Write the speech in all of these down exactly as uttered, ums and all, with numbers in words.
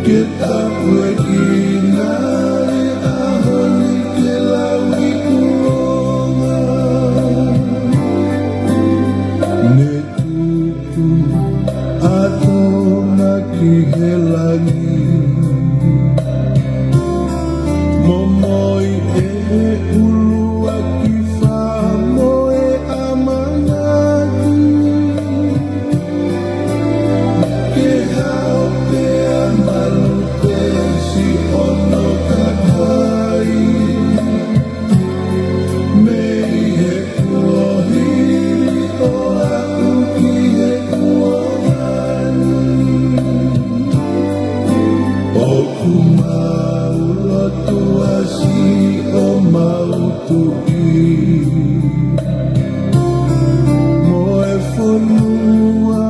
Ke tāpuekina e ʻaho ni ke lauikuonga. Ne tuku ʻa Toma ki he langi. Momoi ʻe he ʻuluaki fā mo e ʻamanaki. Ke hao pea malu pē siʻono kakai. Mei he kuohili ʻo aʻu ki he kuonga ni. ʻOku mau lotua siʻomau Tuʻi, mo e fonua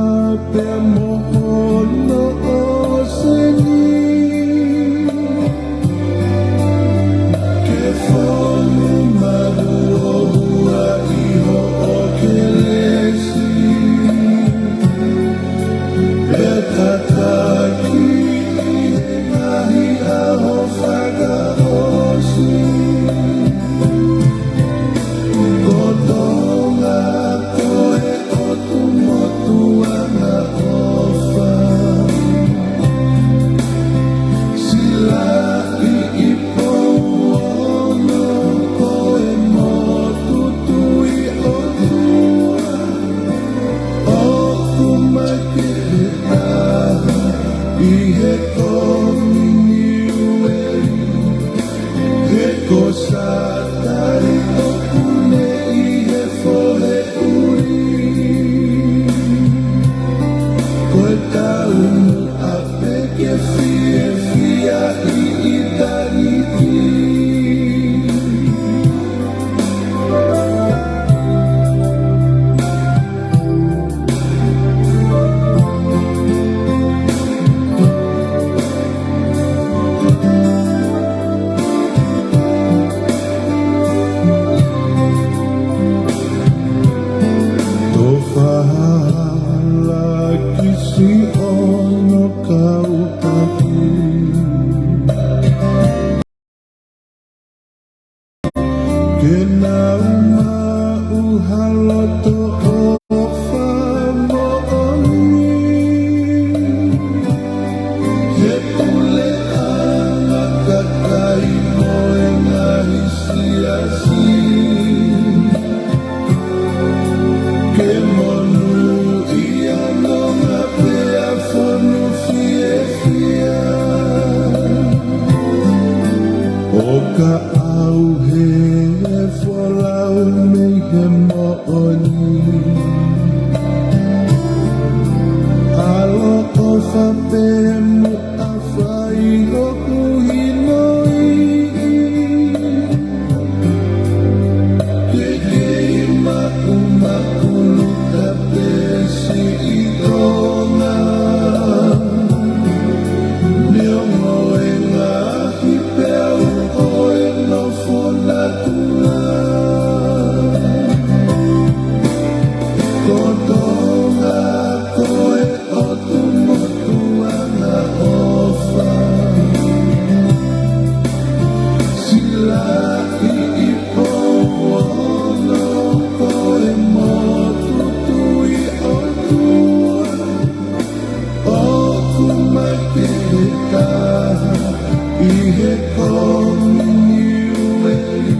pea mo hono ʻōseni. Ke fonu malu ʻo hua ʻi hoʻo kelesi. Pea tataki ʻi he ngaahi ʻaho fakaʻosi. Ko Tonga ko e ʻotu motuʻanga ʻofa. Silaʻi ʻi Pouono ko e motu tui ʻOtua. ʻOku makehe taha ʻi he kominiueli, he ko Satani ʻoku ne ʻi he fohe ʻuli. Ko e taumuʻa pē ke fiefia ʻi ʻitāniti. Tofa hala ki siʻono kau taki. Ke nau maʻu ha loto ʻofa moʻoni. He puleʻanga kakai mo e ngaahi siasi. Ke monūʻia nonga pea fonu fiefia. ʻO ka ʻauhē e folau mei he moʻoni. ʻAloʻofa pē muʻa fai hoku hinoiʻi. Ke kei maʻumaʻuluta pē siʻi Tonga. Neongo e ngaahi peau ʻo e nofo natula. Ko Tonga ko e ʻotu motuʻanga ʻofa. Silaʻi ʻi Pouono ko e motu tui ʻOtua. ʻOku makehe taha ʻi he kominiueli.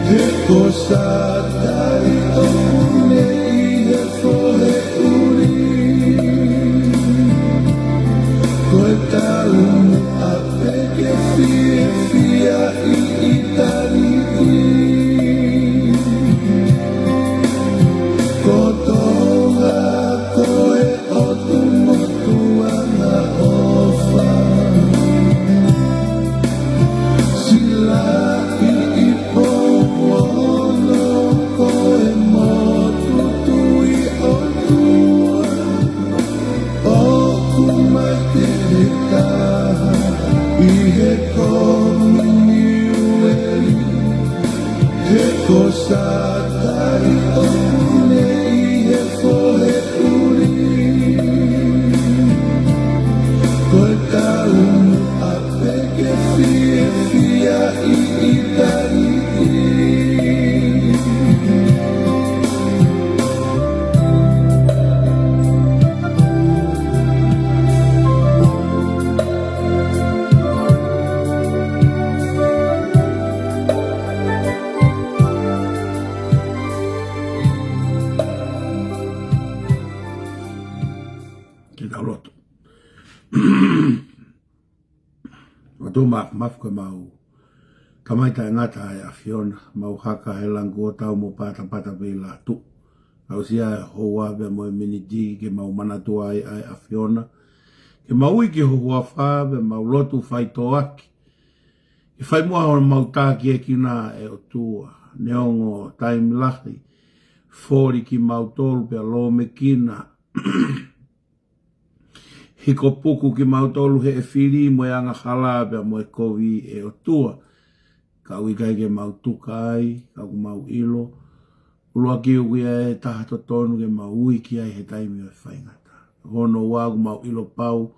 He ko Satani ʻoku ne ʻi he fohe ʻuli. Ko e taumuʻa pē ke fiefia ʻi ʻitāniti. Ko Tonga ko e ʻotu motuʻanga ʻofa. ʻOtua mafimafi, ko e mau Tamai taʻengata ʻa e ʻAfiona, mau haka he langi kuo tau mo patapata pē ʻi lātuʻa. Aʻusia e houa pea mo e miniti ke mau manatua ai ʻa e ʻAfiona, ke mau ui ki ho huafa pea mau lotu faitōʻaki. Ke fai muʻa hono mau tākiekina ʻe ʻOtua, neongo taimi lahi foli kimautolu pea lōmekina, hiko puku kimautolu he ʻe fili mo e angahala pea mo e kovi ʻe ʻOtua. Ka ʻoku ʻikai ke mau tuka ai, ka ʻoku mau ʻilo, ʻuluaki ʻoku ʻi ai e taha totonu ke mau ui ki ai he taimi ʻo e faingataʻa. Hono ua, ʻoku mau ʻilo pau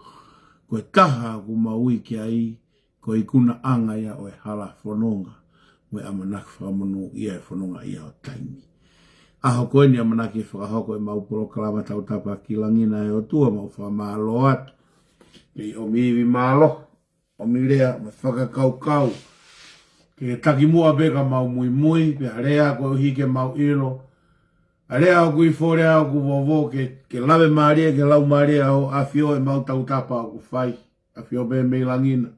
ko e taha ʻoku mau ui ki ai, ko e ikunaʻanga ia ʻo e hala fononga mo e ʻamanaki fakamonūʻia e fononga ia ʻo taimi. ʻAho ko eni ʻamanaki ke fakahoko ʻemau polokalama Tautapa ki Langi na ʻe ʻOtua, mau fakamālō atu pē ʻi ʻomi ivi mālohi, ʻomi lea mo e fakakaukau ke taki muʻa pē ka mau muimui, pea lea koeʻuhi ke mau ʻilo, ʻa e lea ʻoku ʻi fō, lea ʻoku vovo, ke, ke lave mālie, ke lau mālie ʻa ho ʻAfio ʻemau tautapa ʻoku fai. ʻAfio pē mei Langi na,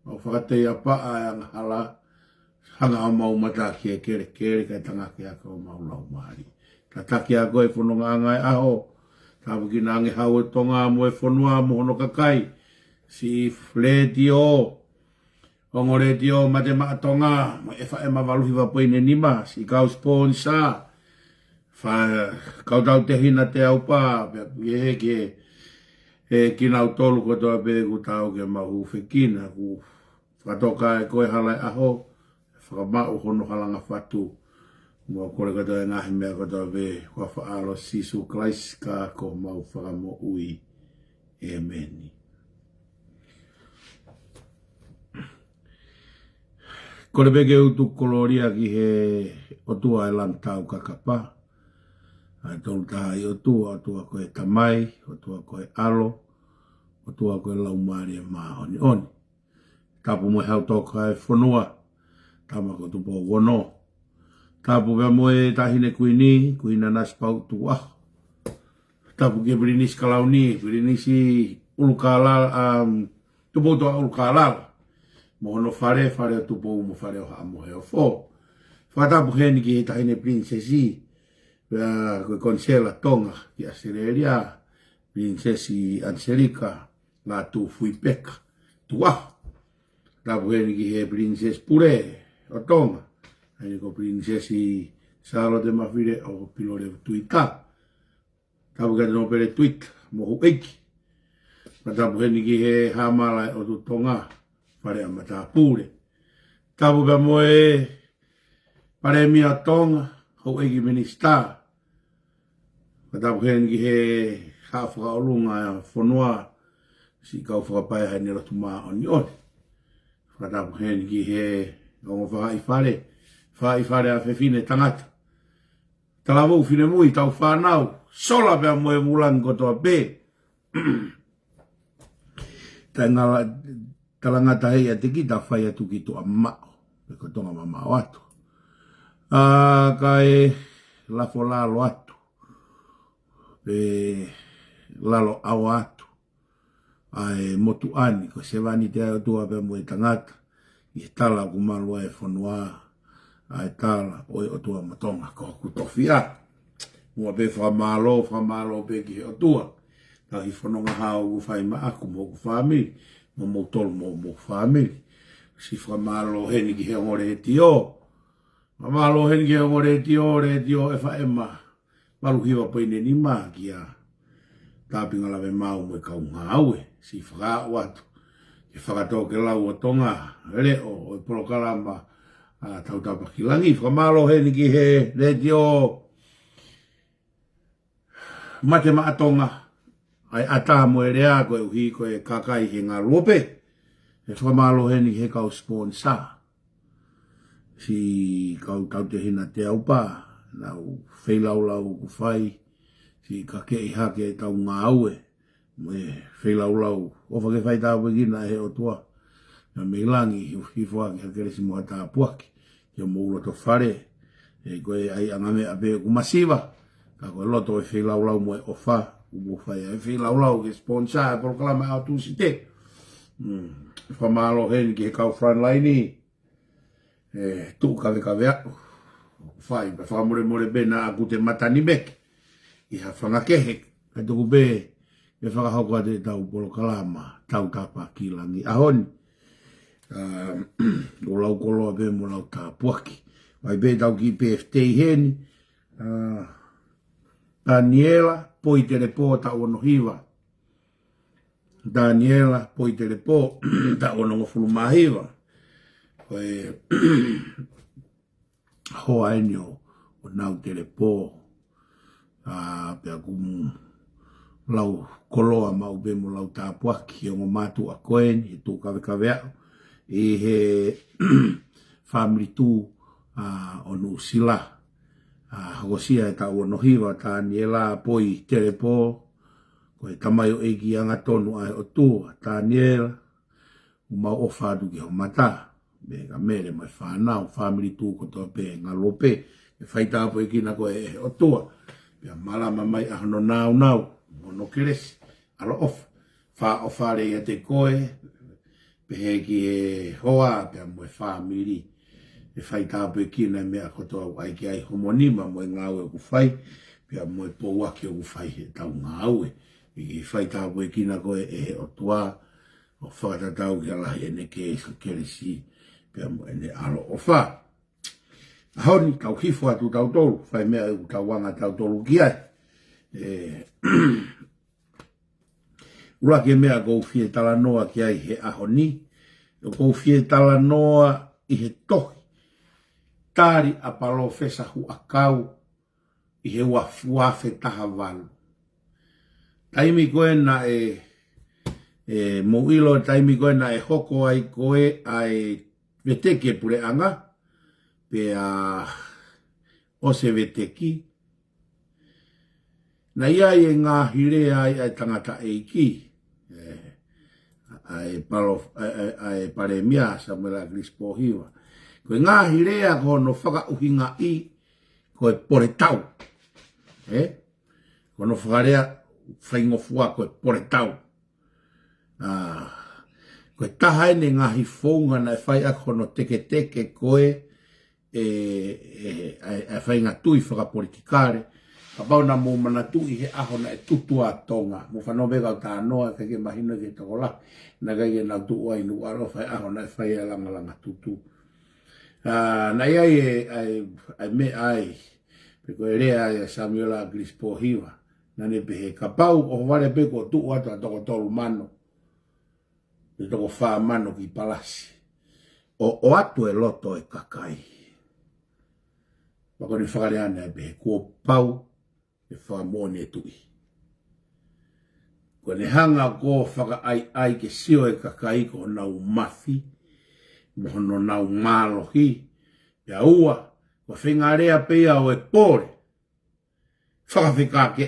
mau fakateiapaʻa e angahala, hanga ʻo mau mata ki he kelekele kae tangaki ʻaki ʻo mau lau mālie. Tataki ʻa koe e fonongaʻanga e ʻaho, tāpuekina ange hau e Tonga mo e fonua mo hono kakai, siʻi letiō, ongo letiō Mate Maʻa Tonga, mo e F M valu hiva poini nima, siʻi kau sponsor, fa-, kau tautehina Te Aupa, pea pehē ki he, he kinautolu kotoa pē ʻoku tau ke mau hūfekina, ʻoku fakatoka ʻe koe e hala e ʻaho, fakamaʻu hono halanga fatu. Mau kole kotoa e ngaahi meʻa kotoa pē, ʻi he huafa ʻo Sīsū Kalaisi ko homau Fakamoʻui. ʻĒmeni. Kole pē ke u tuku kolōlia ki he ʻOtua ʻo e langi taukakapa, ʻa e Tolu Tahaʻi ʻOtua, ʻOtua ko e Tamai, ʻOtua ko e ʻAlo, ʻOtua ko e Laumālie Māʻoniʻoni. Tapu mo e Hau Toka ʻo e fonua, Tama ko Tupou Ono. Tapu pea mo e Taʻahine Kuini, Kuini Nanasipauʻu Tukuʻaho. Tapu ki he Pilinisi Kalauni, Pilinisi ʻUlukālala, um, Tupoutoʻa ʻUlukālala, mo hono fale, Fale ʻo Tupou mo Fale ʻo Haʻa Moheofo. Fakatapu heni ki he Taʻahine Pilinisesi, pea ko e Konisela Tonga ki ʻAositelēlia, Pilinisesi ʻAniselika Lātūfuipeka Tukuʻaho. Tapu heni ki he Pilinisesi Pule ʻo Tonga, ʻa ia ko Pilinisesi Sālote Mafileʻo Pilolevu Tuita. Tapu ki he Nōpele Tuita mo houʻeiki. Fakatapu heni ki he Haʻa Maʻa ʻo e ʻOtu Tonga, Fale ʻa Matāpule. Tapu pea mo e Palēmia ʻo Tonga, houʻeiki minisitā. Fakatapu heni ki he Haʻa Fakaʻolunga ʻo e fonua, siʻi kau fakapaea ʻa e Lotu Māʻoniʻoni. Fakatapu heni ki he ongo faʻahi fale, faʻahi fale ʻa fefine tangata, talavou finemui, tau fānau, sola pea mo e vūlangi kotoa pē. Taʻengata, talangata ʻiate kita, fai atu ki tuʻa maʻo, pe ko Tonga mamaʻo atu. ʻA, kae lafo lalo atu, pe lalo ʻaoa atu ʻa e motuʻa ni, ko e sevāniti ʻa e ʻOtua pea mo e tangata, ʻi he tala ʻoku malu ai e fonua, ʻa e tala ʻo e ʻOtua mo Tonga ko hoku tofiʻa. Muʻa pē fakamālō, fakamālō pē ki he ʻOtua, tauhi fononga hao ʻoku fai maʻaku mo hoku fāmili, mo moutolu mo homou fāmili. Siʻi fakamālō heni ki he ongo letiō, fakamālō heni ki he ongo letiō, Letiō F M valu hiva poini nima, kia Tāpinga Lavemaau mo e kau ngāue. Siʻi fakaaʻu atu ki he Fakatōkelau ʻo Tonga, leʻo ʻo e polokalama ʻa Tautapa ki Langi. Fakamālō heni ki he Letiō Mate Maʻa Tonga, ʻa e ʻatā mo e lea koeʻuhi ko e kakai he ngaluope. ʻE fakamālō heni ki he kau sponsor, siʻi kau tautehina Te Aupa, ʻenau feilaulau ʻoku fai, siʻi kakeʻi hake ʻetau ngāue mo e feilaulau. ʻOfa ke fai tāpuekina ʻe he ʻOtua, na mei langi, hifo hake ha kelesi mo ha tāpuaki ki homou loto fale. ʻE, ko e ʻaiʻanga meʻa pē ʻoku masiva, ka ko e loto ʻo e feilaulau mo e ʻofa, ʻoku mou fai ai e feilaulau ke sponsor e polokalama ʻa Tūsite. Mm. Fakamālō heni ki he kau frontline, ʻe tuʻu kavekave ʻaʻu. Fai, pea fakamolemole pē naʻa ku te matanimeki ʻi ha fanga kehe, ka tuku pē ke fakahoko atu ʻetau polokalama Tautapa ki Langi ʻaho ni. ʻA, ʻo lau koloa pē mo lau tāpuaki. Fai pē ʻetau kiʻi birthday heni. ʻA, Taniela Poitelepō, taʻu ono hiva. Taniela Poitelepō, taʻu onongofulu mā hiva. Ko e hoa eni ʻo, ʻo Nautelepō. ʻA, pea ʻoku mou lau koloa maʻu pē mo lau tāpuaki ki he ongo mātuʻa ko eni, he tuʻu kavekave ʻaʻu. ʻI he family tuʻu, ʻa, ʻo Nuʻusila. ʻA, hokosia e taʻu ono hiva, Taniela Poitelepō. Ko e tamaioʻeiki angatonu ʻa e ʻOtua, Taniela, ʻoku mau ʻofa atu ki ho mata, pea ka Mele mo e fānau, family tuʻu kotoa pē, ngaluope, ke fai tāpuekina koe ʻe he ʻOtua, pea malama mai ʻa hono nāunau, mo hono kelesi, ʻaloʻofa, fakaʻofa lelei ʻiate koe, pehē ki he hoa, pea mo e family, ke fai tāpuekina e meʻa kotoa ʻoku ʻai ki ai homo nima mo e ngāue ʻoku fai, pea mo e pouaki ʻoku fai heʻetau ngāue. ʻE fai tāpuekina koe ʻe he ʻOtua, ʻo fakatatau ki he lahi ʻene ke-, kelesi, pea mo ʻene ʻaloʻofa. ʻAho ni, tau hifo atu tautolu, fai meʻa ʻoku tau anga tautolu ki ai. ʻE, ʻuluaki e meʻa ʻoku ou fie talanoa ki ai he ʻaho ni, ʻoku ou fie talanoa ʻi he tohi, tali ʻa Palōfesa Huʻakau, ʻi he ua-, ua afe taha valu. Taimi ko ē naʻe, ʻe, mou ʻilo taimi ko ē naʻe hoko ai ko ē ʻa e veteki e puleʻanga, pea ʻosi e veteki, naʻe ʻi ai e ngaahi lea ai ʻa e tangataʻeiki, ʻe, ʻa e palo-, ʻa e, ʻa e, ʻa e palēmia Samuela ʻAkilisi Pōhiva. Ko e ngaahi lea ko hono fakaʻuhingaʻi, ko e poletau. ʻE? Ko hono fakalea faingofua ko e poletau. ʻA, ko e taha eni e ngaahi founga naʻe fai ʻaki hono teketeke ko ē, ʻe, ʻe, ʻa e, ʻa e faʻahinga tui fakapolitikale. Kapau naʻa mou manatuʻi he ʻaho naʻe tutu ai ʻa Tonga. Mou fanongo pē kau talanoa, ʻikai ke mahino ki he tokolahi. Naʻe ʻikai ke nau tuʻu ai ʻi Nukuʻalofa he ʻaho naʻe fai ai e langalanga tutu. ʻA, naʻe ʻi ai e, ʻa e, ʻa e meʻa ai, pe ko e lea ai ʻa Samuela ʻAkilisi Pōhiva. Naʻa ne pehē kapau ʻohovale pē kuo tuʻu atu ʻa e toko tolu mano, pe toko fā mano ki Palasi, ʻo, ʻoatu e loto e kakai. Pea ko ʻene fakalea ʻana ʻe pehē kuo pau ke fakamoʻoni e tuʻi. Ko ʻene hanga ko ē ʻo fakaʻaiʻai ke sio e kakai ko honau mafi, mo honau mālohi, pea ua, ko e faʻahinga lea pē ia ʻo e pole, fakafekake.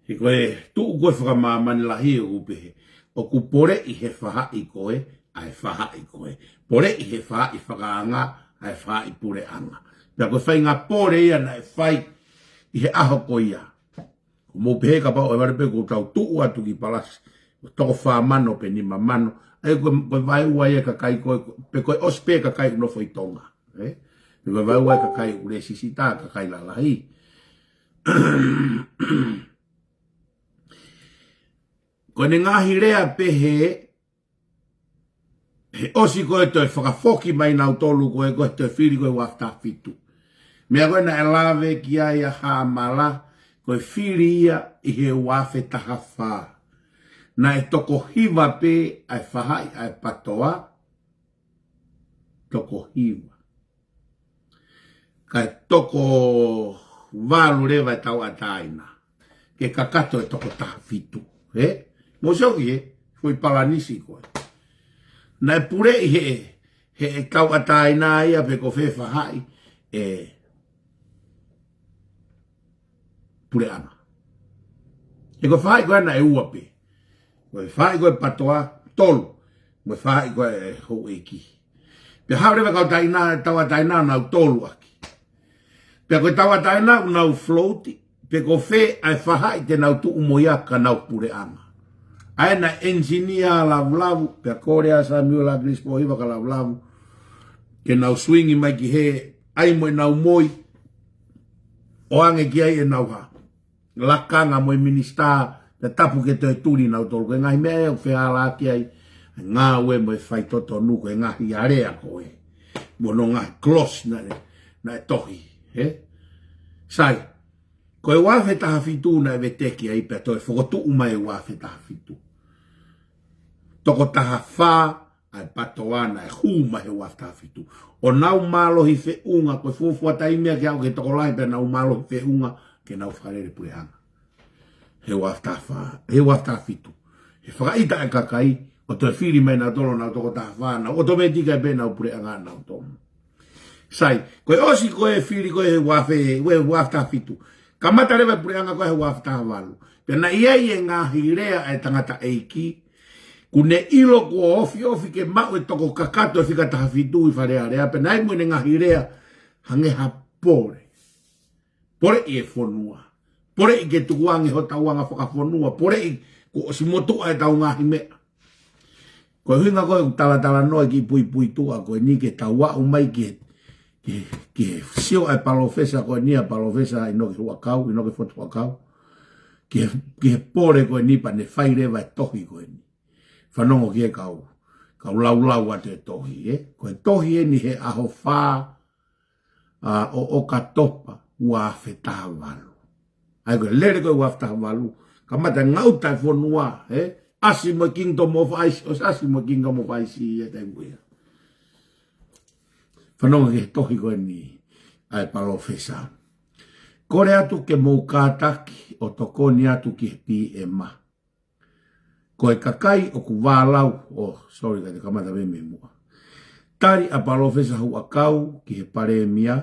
He ko e tuʻu ko ē fakamāmani lahi ʻoku pehē, ʻoku poleʻi he faʻahi ko ē, ʻa e faʻahi ko ē. Poleʻi he faʻahi fakaanga, ʻa e faʻahi puleʻanga. Pea ko e faʻahinga pole ia naʻe fai ʻi he ʻaho ko ia. Ko mou pehē kapau ʻohovale pē kuo tau tuʻu atu ki Palasi, toko fā mano pe nima mano. ʻA ia ko e, ko e vaeua ia e kakai ko ē, pe ko e ʻosi pē e kakai ʻoku nofo ʻi Tonga. ʻE? Pe ko e vaeua e kakai ʻoku lēsisita, kakai lalahi. Ko ʻene ngaahi lea pehē, he ʻosi ko ē toe fakafoki mai nautolu ko ē, ko e toe fili ko ē ua afe taha fitu. Meʻa ko ē naʻe lave ki ai ʻa Hamala, ko e fili ia ʻi he ua afe taha fā. Naʻe toko hiva pē ʻa e faʻahi ʻa e PATOA, toko hiva. Kae toko valu leva e tauʻatāina ke kakato e toko taha fitu. ʻE? Mou sio ki he foʻi palanisi ko ē. Naʻe puleʻi he, he tauʻatāina ia pe ko fē faʻahi ʻe puleʻanga. He ko e faʻahi ko ē naʻe ua pē. Ko e faʻahi ko ē PATOA, tolu. Mo e faʻahi ko ē houʻeiki. Pea haʻu leva e kau taina, tauʻatāina nautolu ʻaki. Pea ko e tauʻatāina ʻoku nau float, pe ko fē ʻa e faʻahi te nau tuʻu mo ia ka nau puleʻanga. ʻA ena engineer Lavulavu, pea kole ʻa Samuel Agriis Pōhiva kia Lavulavu ke nau swing mai ki hē, ʻai mo ʻenau moi, ʻoange ki ai ʻenau hā, lakanga mo e minisitā, pea tapu ke toe tuli nautolu. Ko e ngaahi meʻa ʻe feala ki ai, ngāue mo e faitotonu, ko e ngaahi alea ko ē. Mo hono ngaahi clause naʻe, naʻe tohi, ē? Sai, ko e ua afe taha fitu naʻe veteki ai pea toe fokotuʻu mai e ua afe taha fitu. Toko taha fā ʻa e PTOA naʻe hū mai he ua afe taha fitu. ʻO nau mālohi feʻunga, ko e fuofua taimi ia ke aʻu ki he tokolahi pea nau mālohi feʻunga ke nau fakalele puleʻanga. He ua afe taha fā, he ua afe taha fitu. He fakaʻita e kakai, ʻo toe fili mai nautolu ʻenau toko taha fā, nau ʻotomētika pē ʻenau puleʻanga nautolu. Sai, ko e ʻosi ko e fili ko ē he ua afe, he ua afe taha fitu. Kamata leva e puleʻanga ko ē he ua afe taha valu. Pea naʻe ʻi ai e ngaahi lea ʻa e tangataʻeiki, kuo ne ʻilo kuo ofiofi ke maʻu e toko kakato e fika taha fitu ʻi Fale Alea, pea naʻe ʻi ai mo ʻene ngaahi lea, hangē ha pole. Poleʻi e fonua. Poleʻi ke tukuange hotau anga fakafonua. Poleʻi kuo ʻosi motuʻa ʻetau ngaahi meʻa. Ko e ʻuhinga ko ē ʻoku talatalanoa e kiʻi puipuituʻa ko eni ke tau aʻu mai ki he, ki he, ki he sio ʻa e palōfesa ko eni, ʻa e palōfesa ʻInoke Huʻakau, ʻInoke Fotu Huʻakau. Ki he, ki he pole ko eni pea ne fai leva e tohi ko eni. Fanongo ki he kau, kau laulau atu e tohi, ē? Ko e tohi eni he ʻaho fā, ʻa, ʻo ʻOkatopa, ua afe taha valu. ʻA ia ko e lele ko ē ua afe taha valu, kamata ngaʻuta e fonua, ē? ʻAsi mo e Kingdom of Ice, ʻosi ʻasi mo e Kingdom of Ice ʻi he taimi ko ia. Fanongo ki he tohi ko eni ʻa e palōfesa. Kole atu ke mou kātaki ʻo tokoni atu ki he P M. Ko e kakai ʻoku vālau, oh, sorry, ka te kamata mei, mei muʻa. Tali ʻa Palōfesa Huʻakau ki he Palēmia,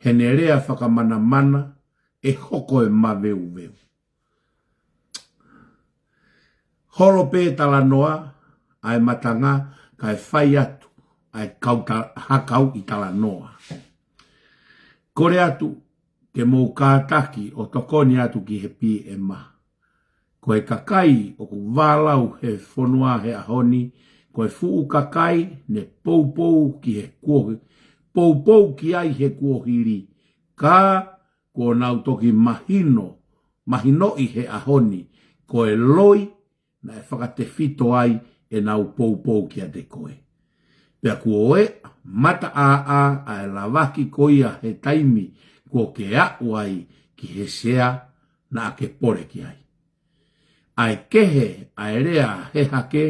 heʻene lea fakamanamana, ʻe hoko e maveuveu. Holo pē talanoa ʻa e matanga, kae fai atu ʻa e kau ta-, hakau ʻi talanoa. Kole atu ke mou kātaki ʻo tokoni atu ki he P M. Ko e kakai ʻoku vālau he fonua he ʻaho ni, ko e fuʻu kakai ne poupou ki he kuohi-, poupou ki ai he kuohili, ka kuo nau toki mahino, mahinoʻi he ʻaho ni, ko e loi naʻe fakatefito ai ʻenau poupou kiate koe. Pea kuo ʻoea mataʻāʻā ʻa e lavaki ko ia he taimi kuo ke aʻu ai ki he sea naʻa ke pole ki ai. ʻA e kehe ʻa e lea he hake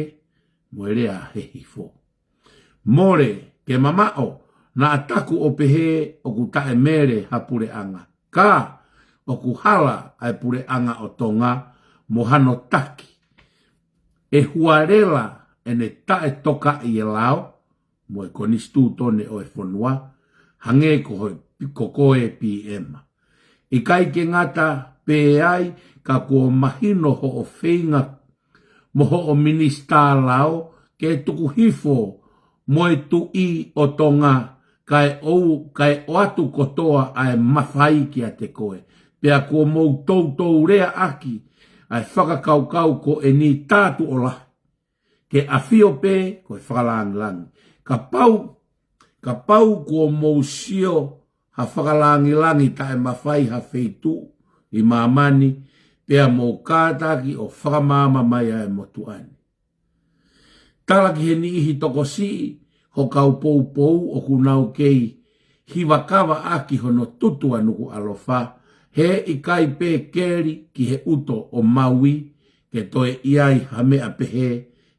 mo e lea he hifo. Mole ke mamaʻo, naʻa taku ʻo pehē ʻoku taʻemele ha puleʻanga. Ka ʻoku hala ʻa e puleʻanga ʻo Tonga mo hano taki. ʻE hualela ʻene taʻetokaʻi e lao mo e konisitūtone ʻo e fonua, hangē ko ho-, ko koe P M. ʻIkai ke ngata pē ai, ka kuo mahino hoʻo feinga mo hoʻo minisitā lao ke tuku hifo mo e Tuʻi ʻo Tonga, kae ʻoua, kae ʻoatu kotoa ʻa e mafai kiate koe. Pea kuo mou toutou leaʻaki ʻa e fakakaukau ko eni, tā tuʻo lahi ke ʻafio pē ko e fakalāngilangi. Kapau, kapau kuo mou sio ha fakalāngilangi taʻemafai ha feituʻu ʻi māmani, pea mou kātaki ʻo fakamaama mai ʻa e motuʻa ni. Tala ki he niʻihi tokosiʻi ho kau poupou ʻoku nau kei hiva kava ʻaki hono tutu ʻa Nukuʻalofa, he ʻikai pē keli ki he ʻuto ʻo Maui, ke toe ʻi ai ha meʻa pehē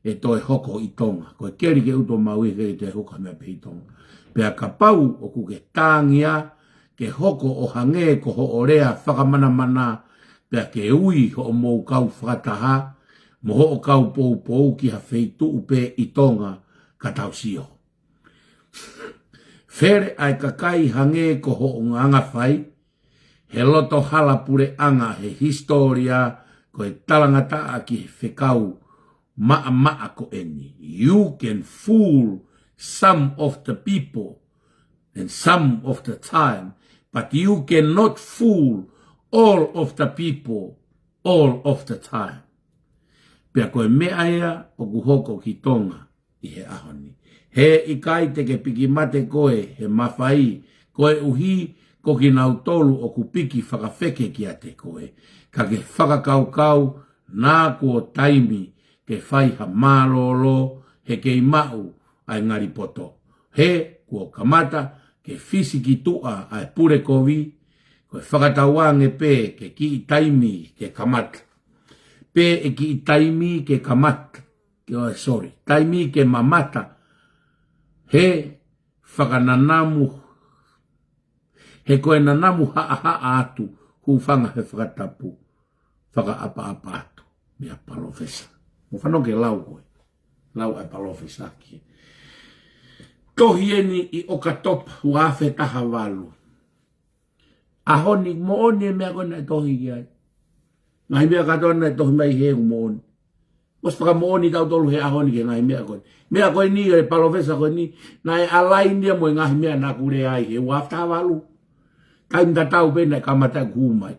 ʻe toe hoko ʻi Tonga. Ko e keli ki he ʻuto ʻo Maui, ke toe hoko ha meʻa pehē ʻi Tonga. Pea kapau ʻoku ke tāngia ke hoko ʻo hangē ko hoʻo lea fakamanamana, pea ke ui hoʻomou kau fakataha mo hoʻo kau poupou ki ha feituʻu pē ʻi Tonga ka tau sio. Fele ʻa e kakai hangē ko hoʻo ngangafai, he loto hala puleʻanga he hisitōlia ko e talangataʻa ki he fekau maʻamaʻa ko eni. You can fool some of the people and some of the time, But you cannot fool all of the people all of the time. Pea ko e meʻa ia ʻoku hoko ki Tonga ʻi he ʻaho ni. He ʻikai te ke piki mate koe he mafai, koeʻuhi ko kinautolu ʻoku piki fakafeke kiate koe. Ka ke fakakaukau naʻa kuo taimi ke fai ha mālōlō he kei maʻu ʻa e ngali poto. He kuo kamata ke fisi ki tuʻa ʻa e pule kovi, ko e fakatauange pē ke kiʻi taimi ke kamata. Pē ʻe kiʻi taimi ke kamata. Ke, oh, sorry, taimi ke mamata. He fakananamu, he ko e nanamu haʻahaʻa atu, hūfanga he fakatapu, fakaʻapaʻapa atu. Meʻa palōfesa. Mou fanongo ki he lau ko ē. Lau ʻa e palōfesa ki he tohi eni ʻi ʻOkatopa ua afe taha valu. ʻAho ni moʻoni e meʻa ko ē naʻe tohi ki ai. Ngaahi meʻa kātoa naʻe tohi mai he ʻoku moʻoni. ʻOsi fakamoʻoni tautolu he ʻaho ni ki he ngaahi meʻa ko ē. Meʻa ko eni e palōfesa ko eni, naʻe ʻalaini ia mo e ngaahi meʻa naʻa ku lea ai he ua afe taha valu. Taimi tatau pē naʻe kamata ʻeku hū mai.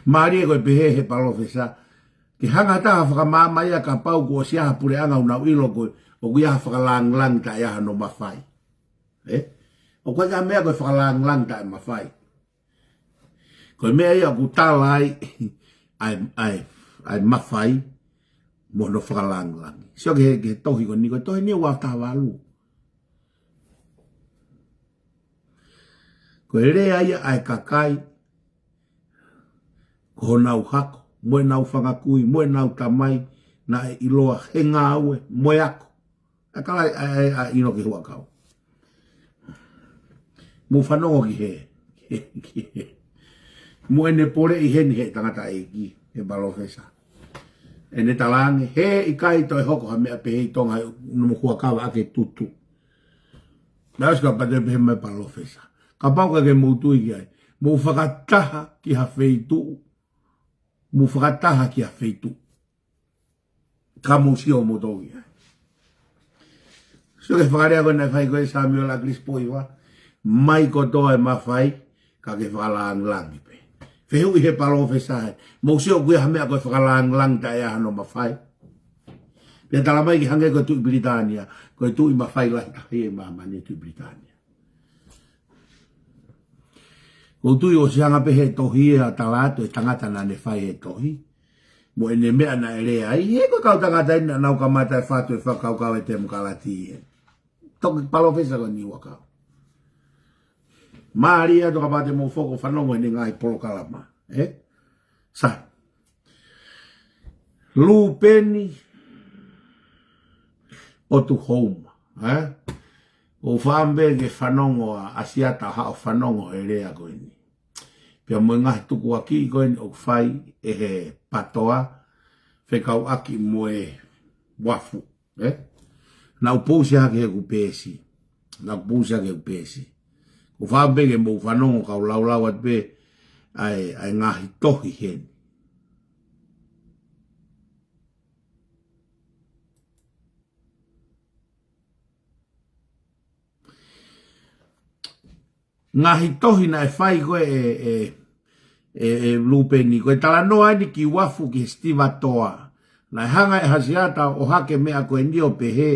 Mālie ko e pehē he palōfesa, ke hanga ha taha fakamaama ia kapau kuo ʻosi ʻi ai ha puleʻanga ʻoku nau ʻilo ko ē ʻoku ʻi ai ha fakalāngilangi taʻe ʻi ai hano mafai. Ē? ʻOku ʻi ai ha meʻa ko e fakalāngilangi taʻe mafai. Ko e meʻa ia ʻoku tala ai ʻa e, ʻa e, ʻa e mafai mo hono fakalāngilangi. Sio ki he, ki he tohi ko eni, ko e tohi eni ua afe taha valu. Ko e lea ia ʻa e kakai, ko honau hako, mo ʻenau fanga kui, mo ʻenau tamai, naʻe ʻiloa he ngāue, mo e ako. ʻA e kalai, ʻa, ʻa, ʻa, ʻino ki he huʻakau. Mou fanongo ki he, ki he, ki he. Mo ʻene poleʻi heni he tangataʻeiki, he palōfesa. ʻEne talaange, he ʻikai toe hoko ha meʻa pehē ʻi Tonga he nofo huʻakavaʻaki tutu. Naʻe ʻosi ka pate pehē mai palōfesa. Kapau ʻoku ʻikai ke mou tui ki ai, mou fakataha ki ha feituʻu. Mou fakataha ki ha feituʻu. Ka mou sio moutolu ia. Sio ki he fakalea ko ē naʻe fai ko ē ʻe Samuel ʻAkilisi Pohiva. Mai kotoa e mafai, ka ke fakalāngilangi pē. Fehuʻi he palōfesa he, mou sio ʻoku ʻi ai ha meʻa ko e fakalāngilangi taʻe ʻi ai hano mafai. Pea tala mai ke hangē ko e Tuʻi Pilitānia, ko e tuʻi mafai lahi taha ʻi māmani Tuʻi Pilitānia. ʻOku ou tui ʻosi hanga pē he tohi ʻa tala atu e tangata naʻa ne fai e tohi. Mo ʻene meʻa naʻe lea ai, he ko e kau tangata eni naʻa nau kamata e fatu e fakakaukau e temokalati ē. Toki palōfesa ko eni huʻakau. Mālie atu kapau te mou foki ʻo fanongo ʻene ngaahi polokalama, ē? Sa. Lūpeni ʻOtu Houma, ē? ʻOku ou fakaʻamu pē ke fanongo ʻa ʻAsiata ʻo haʻu ʻo fanongo he lea ko eni. Pea mo e ngaahi tukuakiʻi ko eni ʻoku fai ʻe he PATOA, fekauʻaki mo e uafu, ē? Naʻa ku pousi hake he kupeesi. Naʻa ku pousi hake he kupeesi. ʻOku ou fakaʻamu pē ke mou fanongo kau laulau atu pē ʻa e, ʻa e ngaahi tohi heni. Ngaahi tohi naʻe fai ko ē ʻe, ʻe, ʻe, ʻe Lūpeni, ko e talanoa eni ki uafu ki he sitivatoa. Naʻe hanga ʻe ʻAsiata ʻo ʻohake meʻa ko eni ʻo pehē,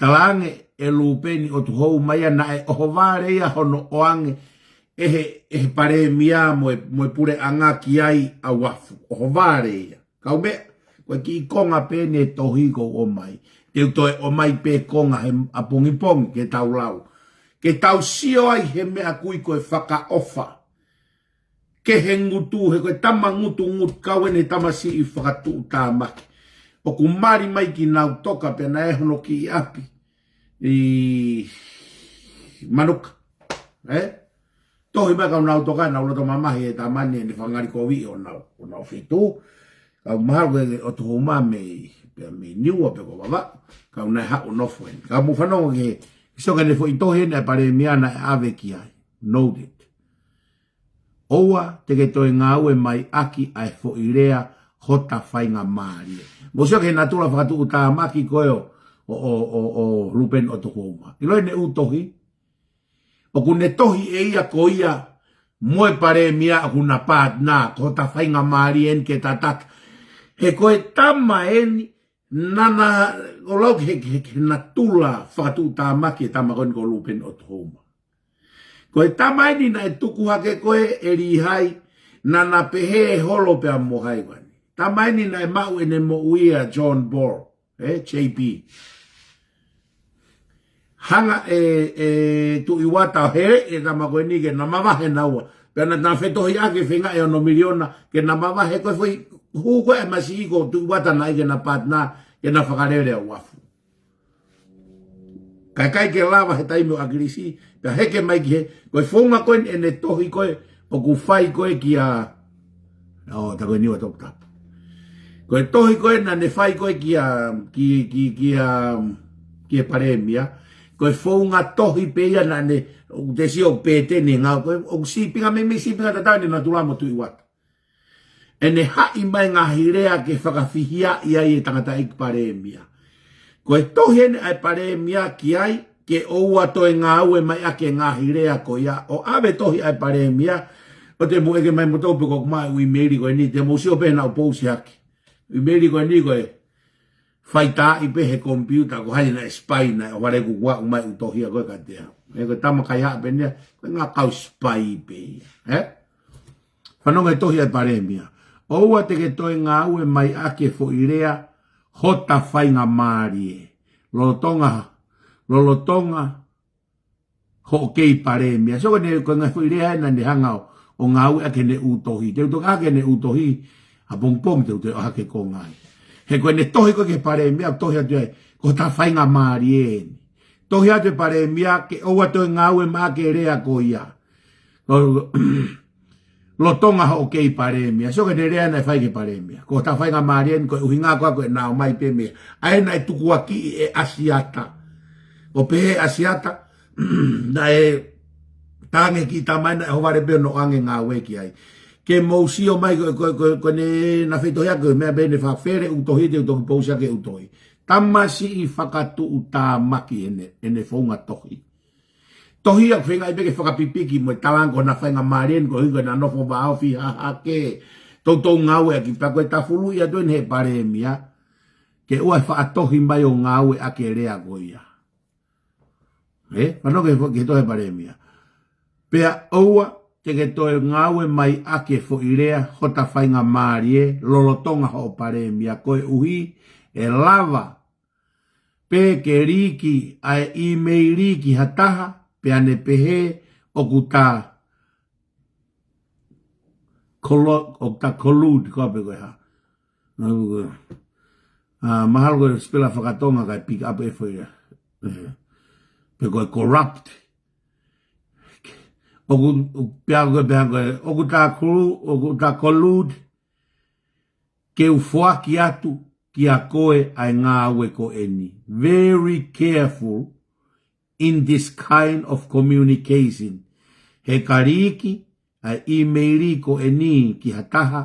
talaange ʻe Lūpeni ʻOtu Houma ia naʻe ʻohovale ia hono ʻoange ʻe he, ʻe he palēmia mo e, mo e puleʻanga ki ai ʻa uafu. ʻOhovale ia. Kau meʻa, ko e kiʻi konga pē eni e tohi ʻoku ou ʻomai. Te u toe ʻomai pē konga he ʻapongipongi ke tau lau. Ke tau sio ai he meʻa ʻoku ui ko e fakaʻofa. Ke he ngutu, he ko e tama ngutungutu kau eni he tamasiʻi fakatuʻutāmaki. ʻOku mali mai ki Nautoka pea naʻe hono kiʻi ʻapi ʻi Manuka. Ē? Tohi mai kau Nautoka, nau loto mamahi e tama ni ʻene fakangalikoviʻi ʻo nau, ʻo nau feituʻu. Kau mahalo ko e ʻOtu Houma mei, pea mei Niua pe ko Vavaʻu. Kau naʻe haʻu ʻo nofo eni. Kau mou fanongo ki he, sio ki heʻene foʻi tohi eni ʻa e palēmia naʻe ʻave ki ai. Noted. ʻOua te ke toe ngāue mai ʻaki ʻa e foʻi lea hota faingamālie. Mou sio ki he natula fakatuʻutāmaki ko ē ʻo, ʻo, ʻo, ʻo, ʻo Lūpeni ʻOtu Houma. ʻIlo ʻene ʻū tohi, ʻoku ne tohi ʻe ia ko ia mo e palēmia ʻoku na partner, ko hota faingamālie eni ke tataki. He ko e tama eni, naʻa na, ʻo lau ki he, he, he natula fakatuʻutāmaki e tama ko eni ko Lupeni ʻOtuhouma. Ko e tama eni naʻe tuku hake ko ē ʻe Lihai, naʻa na pehē ʻe holo pea mo hai vani. Tama eni naʻe maʻu ʻene moʻui ʻa John Ball, ē, J B. Hanga ʻe, ʻe Tuʻi Uata ʻo heleʻi e tama ko eni ke na mavahe naua. Pea naʻa na fetohiʻaki e feinga ʻe ono miliona ke na mavahe, ko e foʻi hū ko ē ʻa e masiʻi ko Tuʻi Uata naʻe ʻai ke na partner, ke na fakalele ʻa uafu. Kae ʻikai ke lava he taimi ʻo ʻAkilisi, pea heke mai ki he, ko e founga ko eni ʻene tohi ko ē, ʻoku fai ko ē kia, ʻo, tā ko eni ʻa Toputapu. Ko e tohi ko ē naʻa ne fai ko ē kia, ki, ki, kia, kia palēmia, ko e founga tohi pē ia naʻa ne, ʻoku te sio pē te ne ngāue ko ē, ʻoku sīpinga meimei sīpinga tatau ʻene natula mo Tuʻi Uata. ʻEne haʻi mai ngaahi lea ke fakafihiaʻi ai e tangataʻeiki palēmia. Ko e tohi eni ʻa e palēmia ki ai, ke ʻoua toe ngāue mai ʻaki e ngaahi lea ko ia, ʻo ʻave tohi ʻa e palēmia, ʻo te mou ʻeke mai moutolu pe ko e ʻomai ʻū ʻīmeili ko eni, te mou sio pē naʻa ku pousi hake. ʻĪmeili ko eni ko e faitaaʻi pē he komipiuta ko hai naʻe spy naʻe ʻohovale kuo ʻomai ʻū tohi ia ko ē kiate au. He ko e tama kaihaʻa pē eni ia, ko e ngaahi kau spy pē ia. Ē? Fanongo e tohi ʻa e palēmia. ʻOua te ke toe ngāue mai ʻaki e foʻi lea hota faingamālie. Lolotonga, lolotonga hoʻo kei palēmia. So ko ʻene, ko e ngaahi foʻi lea ena naʻa ne hanga ʻo, ʻo ngāue ʻaki ʻene ʻū tohi. Te u toki ʻohake ʻene ʻū tohi, ʻapongipongi te u toe ʻohake e konga ia. He ko ʻene tohi ko ē ki he palēmia, tohi atu ai, ko hota faingamālie eni. Tohi atu e palēmia, ke ʻoua toe ngāue mai ʻaki e lea ko ia. Lo-, lolotonga hoʻo kei palēmia. So ko ʻene lea naʻe fai ki he palēmia. Ko hota faingamālie eni ko e ʻuhinga ko ē ko ʻena ō mai pē mei ai naʻe tukuakiʻi ʻe ʻAsiata. ʻO pehē ʻe ʻAsiata, naʻe tangi ki tama ena ʻohovale pē ʻo ʻoange ngāue ki ai. Ke mou sio mai ko, ko, ko, ko ʻene naʻe fai tohi ʻaki ko e meʻa pē ʻene fakafele ʻū tohi te u toki pousi hake ʻū tohi. Tamasiʻi fakatuʻutāmaki ʻene, ʻene founga tohi. Tohi ia ʻoku feinga ai pē ke fakapipiki mo e talanga ko ʻena faingamālie eni koeʻuhi ko ʻena nofo vāofi hahake. Toutou ngāue ʻaki pea ko e tafuluʻi atu eni he palēmia. Ke ʻoua ʻe faʻa tohi mai ʻo ngāue ʻaki e lea ko ia. Ē? Fanongo ki he fo-, ki he tohi palēmia. Pea ʻoua te ke toe ngāue mai ʻaki e foʻi lea hota faingamālie lolotonga hoʻo palēmia koeʻuhi ʻe lava pē ke liiki ʻa e ʻīmeili ki ha taha, pea ne pehē ʻoku ta colo-, ʻoku ta collude, ko e pē ko e hā. ʻA, mahalo ko e spela fakatonga kae pick up e foʻi ia. Ē. Pe ko e corrupt. ʻOku, ʻoku pehē ko e, pehē ko e, ʻoku ta colu-, ʻoku ta collude, ke u foaki atu kiate koe ʻa e ngāue ko eni. Very careful in this kind of communication. He ka liiki ʻa e ʻīmeili ko eni ki ha taha,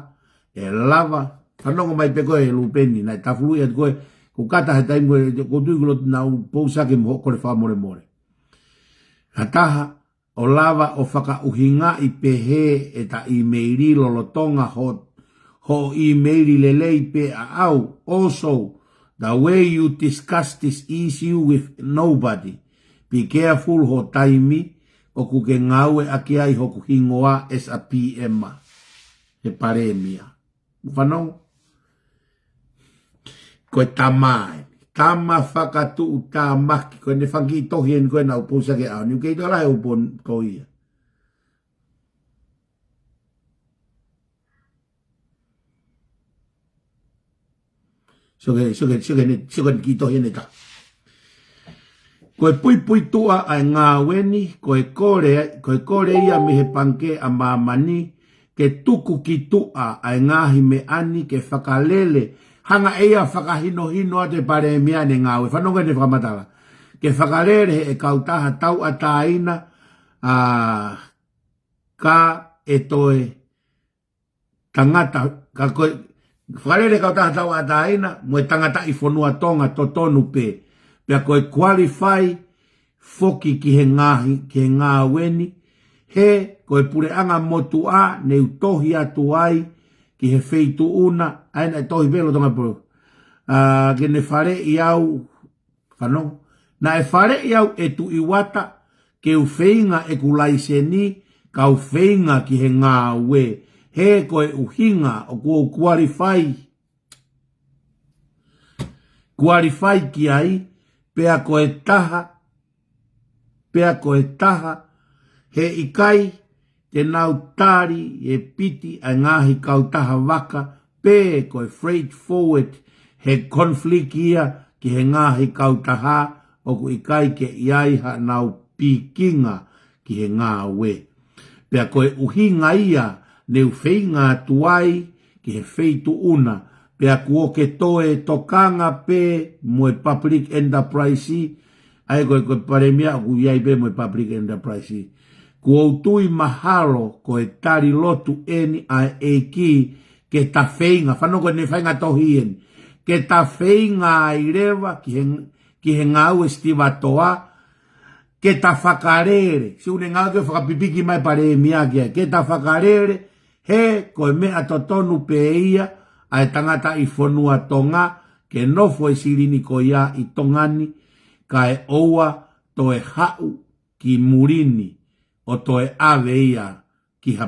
ʻe lava. Fanongo mai pē koe Lupeni, naʻe tafuluʻi atu koe, ko e kata he taimi ko ē, ko e tui kuo loto naʻa ku pousi hake mo hoʻo kole fakamolemole. Ha taha, ʻo lava ʻo fakaʻuhingaʻi pehē ʻeta ʻīmeili lolotonga ho, hoʻo ʻīmeili lelei pē ʻaʻau. Also, the way you discuss this issue with nobody. Be careful ho taimi ʻoku ke ngāue ʻaki ai hoku hingoa as a P M. He palēmia. Fanongo. Ko e tama eni. Tama fakatuʻutāmaki. Ko ʻene fanga kiʻi tohi eni ko ē naʻa ku pousi hake ʻaho ni, ʻoku kei toe lahi ʻaupito ia. So ke, so ke, so ke ne, so ke ne kiʻi tohi eni ta. Ko e puipuituʻa ʻa e ngāue ni, ko e kole, ko e kole ia mei he Pangikē ʻa Māmani, ke tuku ki tuʻa ʻa e ngaahi meʻa ni ke fakalele, hanga ʻe ia fakahinohino atu e palēmia ʻene ngāue, fanongo ʻene fakamatala. Ke fakalele ʻe he kautaha tauʻatāina, ʻa, ka ʻe toe tangata, ka ko e, fakalele kautaha tauʻatāina, mo e tangataʻi fonua Tonga totonu pē. Pea ko e qualify foki ki he ngaahi, ki he ngāue ni, he ko e puleʻanga motuʻa ne u tohi atu ai ki he feituʻu na, ʻa ena e tohi pē lolotonga pō. ʻA, ke ne faleʻi au, fanongo. Naʻe faleʻi au ʻe Tuʻi Uata, ke u feinga ʻeku laiseni, kau feinga ki he ngāue, he ko e ʻuhinga ʻoku ou qualify, qualify ki ai, pea ko e taha, pea ko e taha, he ʻikai te nau tali e piti ʻa e ngaahi kautaha vaka, pe ko e freight forward, he conflict ia ki he ngaahi kautaha ʻoku ʻikai ke ʻi ai haʻanau pikinga ki he ngāue. Pea ko e ʻuhinga ia ne u feinga atu ai ki he feituʻu na, pea kuo ke toe tokanga pē mo e public enterprise, ʻa ia ko e, ko e palēmia ʻoku ʻi ai pē mo e public enterprise. Kuo u tui mahalo ko e tali lotu eni ʻa e ʻEiki ke ta feinga, fanongo ko ʻene faʻahinga tohi eni, ke ta feinga ai leva ki he, ki he ngāue Sitiva Toa, ke ta fakalele, siʻi ʻene ngāue ke fakapipiki mai palēmia ki ai, ke ta fakalele, he ko e meʻa totonu pē ia ʻa e tangataʻi fonua Tonga, ke nofo e silini ko ia ʻi Tonga ni, kae ʻoua toe haʻu ki muli ni ʻo toe ʻave ia ki ha.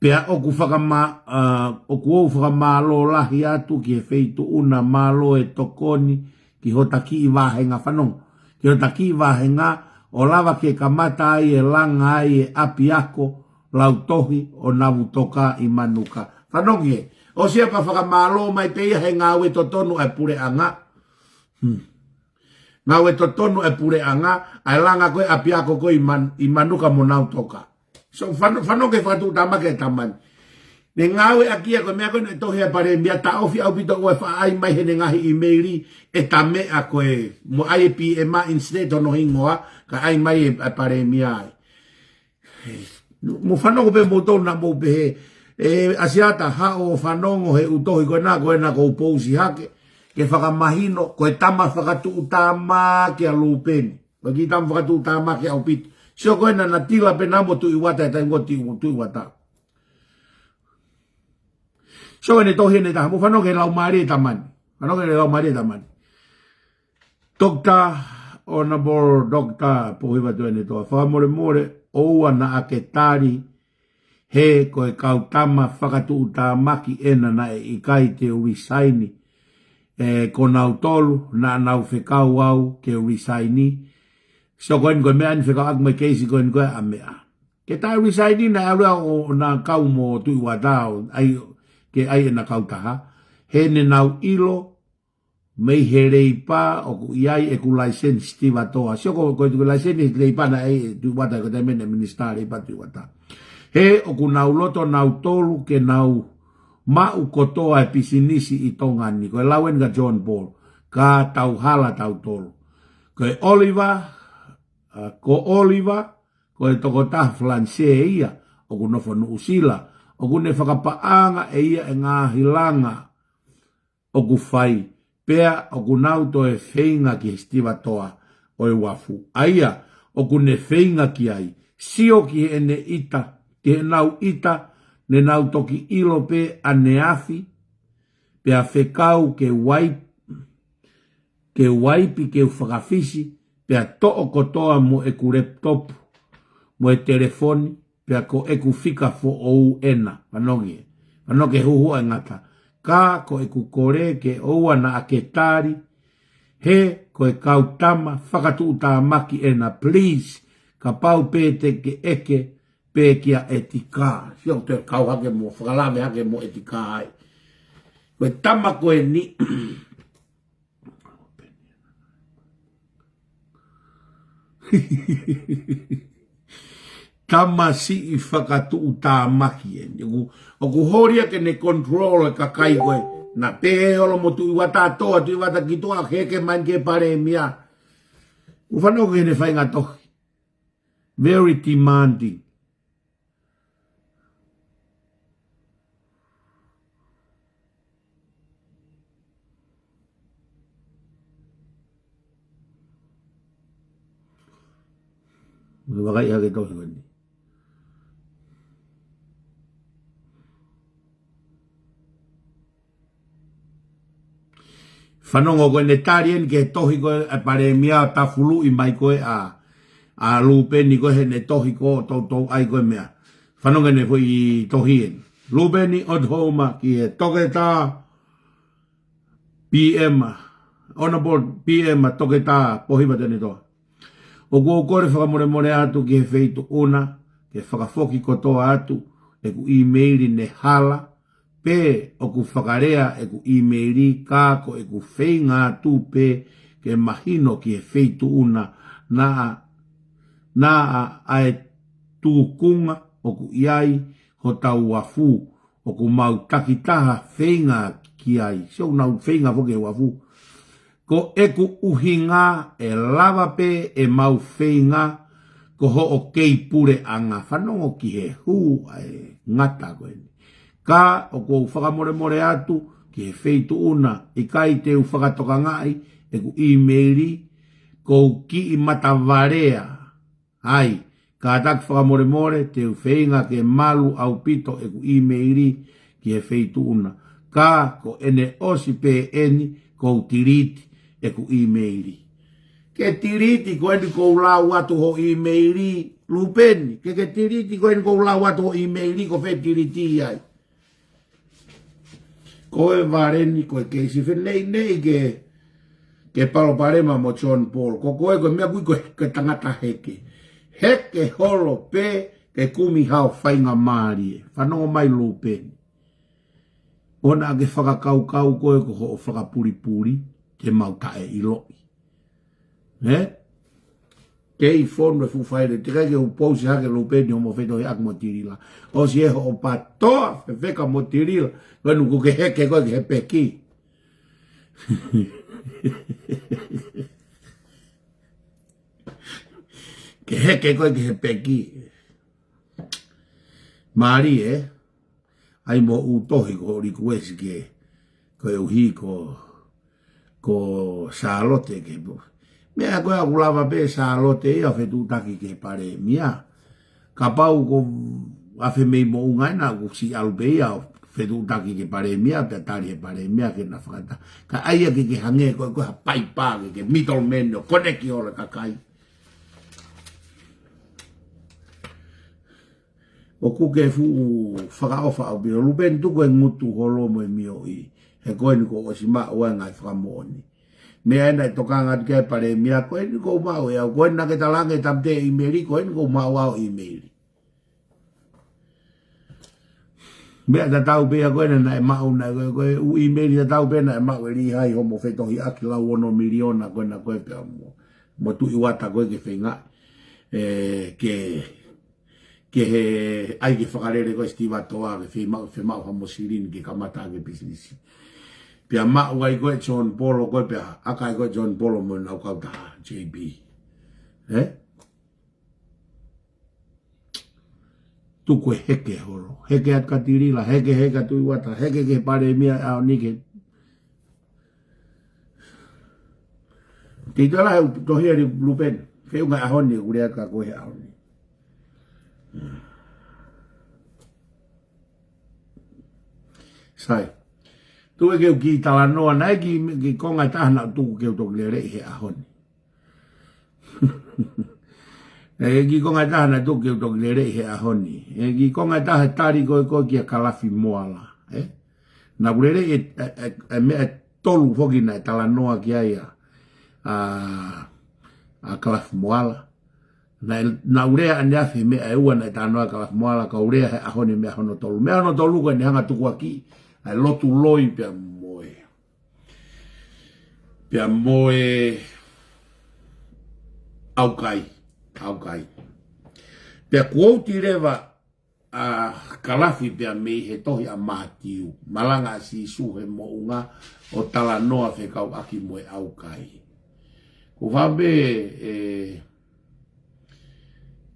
Pea ʻoku fakama-, ʻa, ʻoku ou fakamālō lahi atu ki he feituʻu na, mālō e tokoni ki hota kiʻi vāhenga, fanongo. Ki hota kiʻi vāhenga ʻo lava ke kamata ai e langa ai e ʻapiako lautohi ʻo Navutoka ʻi Manuka. Fanongo ki he. ʻOsi ia pea fakamālō mai pē ia he ngāue totonu ʻa e puleʻanga. Hmm. Ngāue totonu ʻa e puleʻanga, ʻa e langa ko ē ʻapiako ko ē ʻi Man-, ʻi Manuka mo Navutoka. So, fano-, fanongo ki he fakatuʻutāmaki ʻa e tama ni. Ne ngāueʻaki ia ko e meʻa ko ē naʻe tohi ʻe he palēmia, taʻofi ʻaupito ʻo e faʻa ʻai mai heʻene ngaahi ʻīmeili ʻeta meʻa ko ē, mo ʻai e P M instead hono hingoa, kae ʻai mai e, e palēmia ai. Mou fanongo pē moutolu naʻa mou pehē, ʻe, ʻAsiata, haʻu ʻo fanongo he ʻū tohi ko ena, ko ena ʻoku ou pousi hake, ke fakamahino, ko e tama fakatuʻutāmaki ʻa Lupeni. Ko e kiʻi tama fakatuʻutāmaki ʻaupito. Sio ko ena naʻa tila pē naʻa mo Tuʻi Uata, e taimi ko ē Tuʻi, Tuʻi Uata. Sio ʻene tohi ʻe taha, mou fanongo ki he laumālie ʻa e tama ni. Fanongo ki he laumālie ʻa e tama ni. Doctor, Honorable Doctor Pohiva Tuʻiʻonetoa, fakamolemole, ʻoua naʻa ke tali, he ko e kau tama fakatuʻutāmaki ena naʻe ʻikai te u resign, ʻe, ko nautolu naʻa nau fekau au ke resign. So ko eni ko e meʻa eni fekauʻaki mo e keisi ko eni ko ē ʻa meʻa. Ke ta resign naʻe ʻalu au ʻo, ʻo na kau mo Tuʻi Uata ʻo ʻai, ke ʻai ʻena kautaha. He ne nau ʻilo, mei he Leipa ʻoku ʻi ai ʻeku laiseni Sitiva Toa. Sio ko, ko e tuku laiseni Leipa naʻe ʻai ʻe Tuʻi Uata, ko e taimi naʻe Minisitā Leipa Tuʻi Uata. He ʻoku nau loto nautolu ke nau maʻu kotoa e pisinisi ʻi Tonga ni, ko e lau eni kia John Paul, ka tau hala tautolu. Ko e Oliver, ʻa, ko Oliver, ko e tokotaha Falanisē ia, ʻoku nofo Nuʻusila, ʻoku ne fakapaʻanga ʻe ia e ngaahi langa ʻoku fai, pea ʻoku nau toe feinga ki he Sitiva Toa ʻo e uafu. ʻA ia, ʻoku ne feinga ki ai, sio ki heʻene ʻita, ki heʻenau ʻita, ne nau toki ʻilo pē ʻaneafi, pea fekau ke uai-, ke uaipi ke u fakafisi, pea toʻo kotoa mo ʻeku laptop, mo e telefoni, pea ko ʻeku fika foʻou ena, fanongo ki he. Fanongo ki he huhuʻa e ngata. Ka ko ʻeku kole ke ʻoua naʻa ke tali, he ko e kau tama fakatuʻutāmaki ena, please, kapau pē te ke ʻeke, pē kia ʻEtika. Sio te kau hake mo, fakalave hake mo ʻEtika ai. Ko e tama ko eni. Tamasiʻi fakatuʻutāmaki eni. ʻOku, ʻoku holi ia ke ne control e kakai ko ē. Naʻa pehē holo mo Tuʻi Uata Toa, Tuʻi Uata ki tuʻa, ke ke mai ki he palēmia. ʻOku fanongo ki heʻene faʻahinga tohi. Very demanding. Ko e vakai hake tohi ko eni. Fanongo ko ʻene tali eni ki he tohi ko ē ʻa e Palēmia, tafuluʻi mai ko ē ʻa, ʻa Lupeni ko ē heʻene tohi ko ē toutou ʻai ko ē meʻa. Fanongo ʻene foʻi tohi eni. Lupeni ʻOtuhouma ki he Toketā P M, Honourable P M Toketā Pōhiva Tuʻiʻonetoa. ʻOku ou kole fakamolemole atu ki he Feituʻuna, ke fakafoki kotoa atu ʻeku ʻīmeili ne hala, pe ʻoku fakalea ʻeku ʻīmeili ka ko ʻeku feinga atu pē ke mahino ki he Feituʻuna naʻa, naʻa ʻa e tūkunga ʻoku ʻi ai hotau uafu, ʻoku mau takitaha feinga ki ai. Sio, ʻoku nau feinga foki he uafu. Ko ʻeku ʻuhinga ʻe lava pē ʻemau feinga ko hoʻo kei puleʻanga. Fanongo ki he hū ʻa e ngata ko eni. Ka ʻoku ou fakamolemole atu ki he Feituʻuna, ʻikai te u fakatokangaʻi ʻeku ʻīmeili, ʻoku ou kiʻi matavalea ai, kātaki fakamolemole, te u feinga ke malu ʻaupito ʻeku ʻīmeili ki he Feituʻuna. Ka ko ʻene ʻosi pē eni, ʻoku ou tiliti ʻeku ʻīmeili. Ke tiliti ko eni, ʻoku ou lau atu ho ʻīmeili, Lupeni. Ke ke tiliti ko eni, ʻoku ou lau atu ho ʻīmeili, ko fē tiliti ai? Ko e vale ni ko e keisi fē, neʻineʻi ke, ke palopalema mo John Paul. Ko koe ko e meʻa ʻoku ui ko e, ko e tangata heke. Heke holo pē ke kumi hao faingamālie. Fanongo mai Lupeni. ʻOua naʻa ke fakakaukau ko ē ko hoʻo fakapulipuli te mau taʻeʻiloʻi. Ē? Kei fonu e fuʻu faile, teʻeki ai ke u pousi hake Lupeni hoʻomo fetohiʻaki mo Tilila. ʻOsi ē hoʻo pātoa fefeka mo Tilila, ko eni ʻoku ke heke koe ki he peki. Ke heke koe ki he peki. Mālie, ē? ʻAi mo ʻū tohi ko hoʻo likuesi ke, koeʻuhi ko, ko Sālote ke po. Meʻa ko ē ʻoku lava pē Sālote ia ʻo fetuʻutaki ki he Palēmia. Kapau ko ʻAfemei Moʻunga ena ʻoku siʻi ʻalu pē ia ʻo fetuʻutaki ki he Palēmia, pea tali he Palēmia ke na fakata. Ka ʻai ia ke ke hangē ko, ko ha paipa ke, ke middleman ʻo koneki holo e kakai. ʻOku ke fuʻu fakaʻofa ʻaupito. Lupeni, tuku e ngutu holo mo e mioʻi. He ko eni kuo ʻosi maʻu ʻa e ngaahi fakamoʻoni. Meʻa ena ʻe tokanga atu ki ai e Palēmia, ko eni ʻoku ou maʻu ʻe au. Ko eni naʻa ke talaange ʻe Tāmate ʻīmeili, ko eni ʻoku ou maʻu ʻa e ʻīmeili. Meʻa tatau pē ia ko ena naʻe maʻu, naʻe ko e, ko e ʻū ʻīmeili tatau pē naʻe maʻu ʻe Lihai hoʻomo fetohiʻaki lau ono miliona ko ena ko ē pea mo, mo Tuʻi Uata ko ē ke feinga. Ē, ke ke he ʻai ke fakalele ko e Sitiva Toa ke femaʻu, femaʻu ha mo silini ke kamata ke pisinisi. Pea maʻu ai ko e John Paul ko ē pea ʻaka ai ko e John Paul mo ʻenau kautaha, J B. Ē? Tuku e heke holo. Heke atu kia Tilila, heke, heke atu Tuʻi Uata, heke ki he Palēmia ʻaho ni ke Ke ʻi tala he tohi ʻa Lupeni. Ke unga ʻaho ni, ʻoku lea ka ko e ʻaho ni. Sai. Tuku ke u kiʻi talanoa, naʻe kiʻi, kiʻi konga ʻe taha naʻa tuku ke u toki lele ʻi he ʻaho ni. ʻE kiʻi konga ʻe taha naʻa tuku ke u toki lele ʻi he ʻaho ni. ʻE kiʻi konga ʻe taha tali ko ē ko ē kia Kalafi Moala. Ē? Naʻa ku lele ʻi he, ʻe, ʻe, ʻe meʻa ʻe tolu foki naʻe talanoa ki ai ʻa, ʻa, ʻa Kalafi Moala. Naʻe, naʻa ku lea ʻaneafi he meʻa ʻe ua naʻe talanoa Kalafi Moala, ka u lea he ʻaho ni meʻa hono tolu. Meʻa hono tolu ko eni hanga tukuakiʻi ʻa e lotu loi pea mo e, pea mo e ʻaukai, ʻaukai. Pea kuo u tui leva ʻa Kalafi pea mei he tohi ʻa Mātiu, malanga ʻa Sīsū he moʻunga ʻo talanoa fekauʻaki mo e ʻaukai. Ko fā pē ʻe,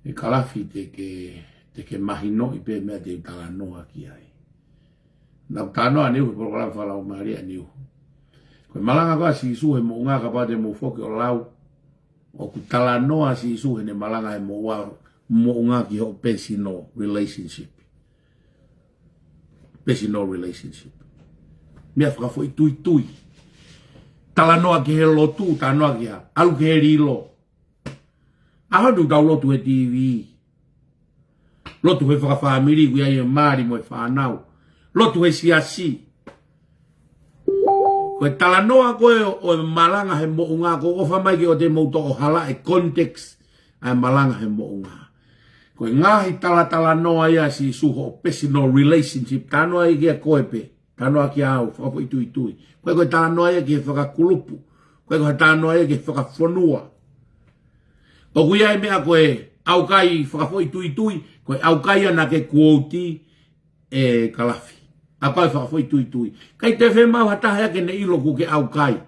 ʻe Kalafi te ke, te ke mahinoʻi pē meʻa te u talanoa ki ai. Naʻa ku talanoa ʻanehu he polokalama fakalaumālie ʻanehu. Ko e malanga ko ē ʻa Sīsū he moʻunga kapau te mou foki ʻo lau. ʻOku talanoa Sīsū heʻene malanga he moʻua, moʻunga ki hoʻo personal relationship. Personal relationship. Meʻa fakafoʻituitui. Talanoa ki he lotu, talanoa ki ha, ʻalu ki he lilo. ʻAho ni ʻoku tau lotu he T V. Lotu he fakafāmili, ʻoku ʻi ai e mali mo e fānau. Lotu he siasi. Ko e talanoa ko ē ʻo e malanga he moʻunga, ʻoku ou ʻofa mai ke ʻoua te mou toʻo hala e context ʻa e malanga he moʻunga. Ko e ngaahi talatalanoa ia ʻa Sīsū hoʻo personal relationship, talanoa ia kia koe pē, talanoa kia au, fakafoʻituitui. ʻOku ʻikai ko e talanoa ia ki he fakakulupu, ʻoku ʻikai ko e talanoa ia ki he fakafonua. ʻOku ʻi ai e meʻa ko e ʻaukai fakafoʻituitui, ko e ʻaukai ia naʻa ke quote ʻe Kalafi. ʻAukai fakafoʻituitui. ʻIkai te fiemaʻu ha taha ia ke ne ʻilo kuo ke ʻaukai.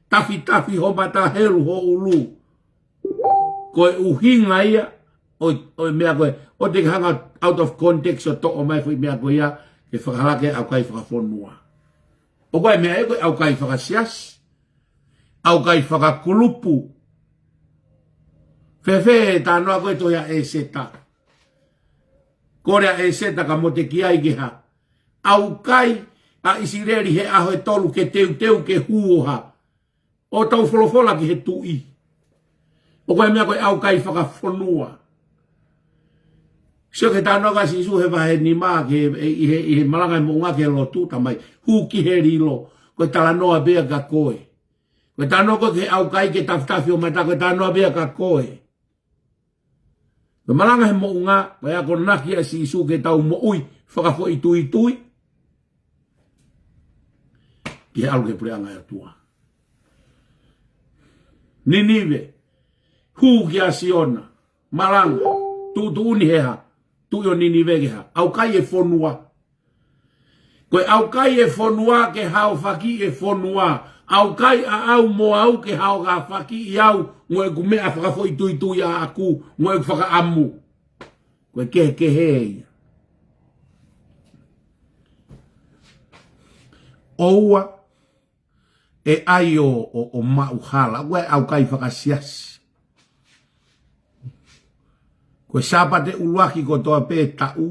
Tafitafi ho mata, helu ho ʻulu. Ko e ʻuhinga ia ʻo, ʻo e meʻa ko ē, ʻoua te ke hanga out of context ʻo toʻo mai e foʻi meʻa ko ia ke fakahā ke ʻaukai fakafonua. ʻOku ʻi ai e meʻa ia ko e ʻaukai fakasiasi, ʻaukai fakakulupu. Fēfē e talanoa ko ē tohi ʻa ʻEseta? Kole ʻa ʻEseta kia Motekiai ke hā? ʻAukai ʻa ʻIsileli he ʻaho ʻe tolu ke teuteu ke hū ʻo hā? ʻO tau folofola ki he tuʻi. ʻOku ʻi ai e meʻa ko e ʻaukai fakafonua. Sio ki he talanoa ʻa Sīsū he vahe nima ki he, ʻi he, ʻi he malanga he moʻunga ki he lotu, talamai, hū ki he lilo. Ko e talanoa pē ia kia koe. Ko e talanoa ko ē ki he ʻaukai ke tafitafi ho mata, ko e talanoa pē ia kia koe. Ko e malanga he moʻunga, ko e akonaki ʻa Sīsū ke tau moʻui fakafoʻituitui ki he ʻalu ki he puleʻanga ʻo e ʻOtua. Ninive, hū kia Siona, malanga, tuʻutuʻuni he hā? Tuʻi ʻo Ninive ke hā? ʻAukai e fonua. Ko e ʻaukai e fonua ke hā ʻo fakiʻi e fonua. ʻAukai ʻa au mo au ke hā ʻo ka fakiʻi au, mo ʻeku meʻa fakafoʻituitui ʻaʻaku, mo ʻeku fakaʻamu. Ko e kehekehe ia. ʻOua ʻe ʻai ʻo, ʻo, ʻo maʻu hala, ko e ʻaukai fakasiasi. Ko e Sāpate ʻuluaki kotoa pē taʻu,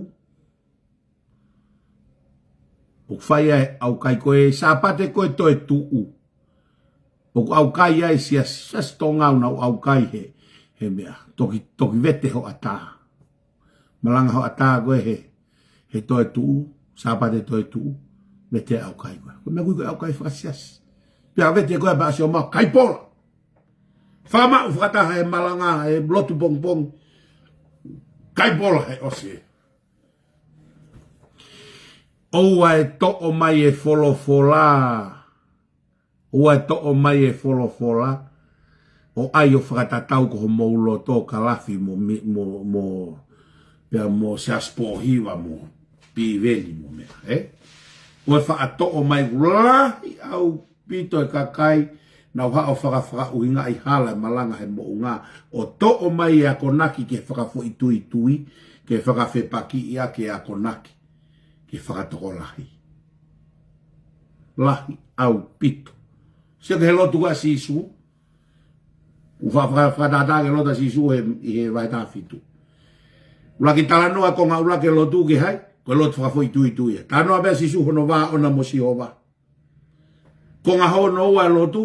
ʻoku fai ai e ʻaukai, ko e Sāpate ko ē toetuʻu. ʻOku ʻaukai ai e siasi, siasi Tonga ʻoku nau ʻaukai he, he meʻa. Toki, toki vete hoʻatā. Malanga hoʻatā ko ē he, he toetuʻu, Sāpate toetuʻu, vete e ʻaukai ko ē. Ko e meʻa ko ē ko e ʻaukai fakasiasi. Pea vete ko ē pea ʻosi ʻo maʻu, kai pola. Fakamaʻu fakataha e malanga, e lotu pongipongi. Kai pola he ʻosi. ʻOua ʻe toʻo mai e folofola. ʻOua ʻe toʻo mai e folofola ʻo ʻai ʻo fakatatau ko homou loto Kalafi mo mi-, mo, mo, pea mo Siaosi Pōhiva mo Piveni mo meʻa, ē? ʻOua ʻe faʻa toʻo mai, lahi ʻaupito e kakai naʻa nau haʻu ʻo fakafakaʻuhingaʻi hala e malanga he moʻunga, ʻo toʻo mai e akonaki ke fakafoʻituitui, ke fakafepakiʻi ʻaki e akonaki ke fakatokolahi. Lahi ʻaupito. Sio ki he lotu ʻa Sīsū, ʻoku fa-, fa-, fakatātā ki he lotu ʻa Sīsū he, ʻi he vahe taha fitu. ʻUluaki talanoa, konga ʻuluaki e lotu ki hai? Ko e lotu fakafoʻituitui ia. Talanoa pē ʻa Sīsū hono vā ʻoʻona mo Sihova. Konga hono ua e lotu,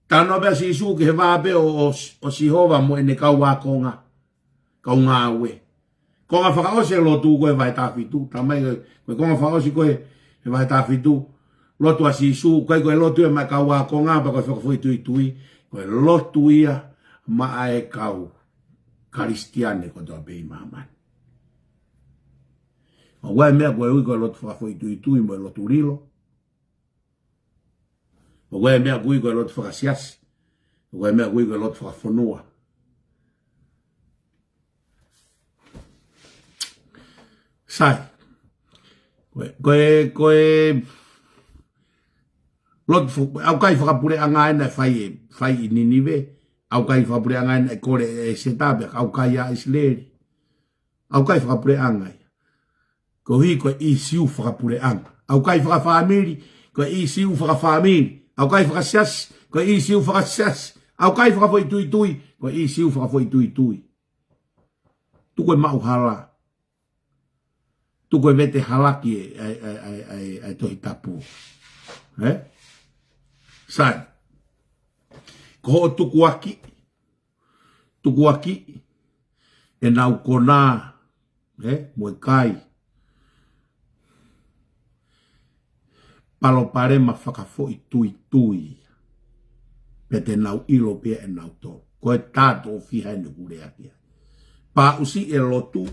talanoa pē ʻa Sīsū ki he vā pē ʻo, ʻo, ʻo Sihova mo ʻene kau ākonga, kau ngāue. Konga fakaʻosi e lotu ko e vahe taha fitu, talamai ko e, ko e konga fakaʻosi ko ē he vahe taha fitu, lotu ʻa Sīsū, ʻikai ko e lotu ia maʻa e kau ākonga, pea ko e fakafoʻituitui, ko e lotu ia maʻa e kau Kalisitiane kotoa pē ʻi māmani. ʻOku ʻi ai e meʻa ko ē ʻoku ui ko e lotu fakafoʻituitui mo e lotu lilo. ʻOku ʻi ai e meʻa ʻoku ui ko e lotu fakasiasi. ʻOku ʻi ai e meʻa ʻoku ui ko e lotu fakafonua. Sai. Ko e, ko e, ko e lotu fu-, ʻaukai fakapuleʻanga ʻena ʻe fai, fai ʻi Ninive. ʻAukai fakapuleʻanga ʻena ʻe kole ʻe ʻEseta pea ʻaukai ʻa ʻIsileli. ʻAukai fakapuleʻanga ia. Koeʻuhi ko e ʻīsiu fakapuleʻanga. ʻAukai fakafāmili, ko e ʻīsiu fakafāmili. ʻAukai fakasiasi, ko e ʻīsiu fakasiasi. ʻAukai fakafoʻituitui, ko e ʻīsiu fakafoʻituitui. Tuku e maʻu hala. Tuku e vete hala ki e, ʻa e, ʻa e, ʻa e, ʻa e, ʻa e Tohi Tapu. Ē? Sai. Ko hoʻo tukuakiʻi, tukuakiʻi ʻenau konā, ē, mo e kai. Palopalema fakafoʻituitui. Pea te nau ʻilo pē ʻe nautolu. Ko e tato ʻo fiha ʻene kulea ki ai. Pea ʻosi e lotu,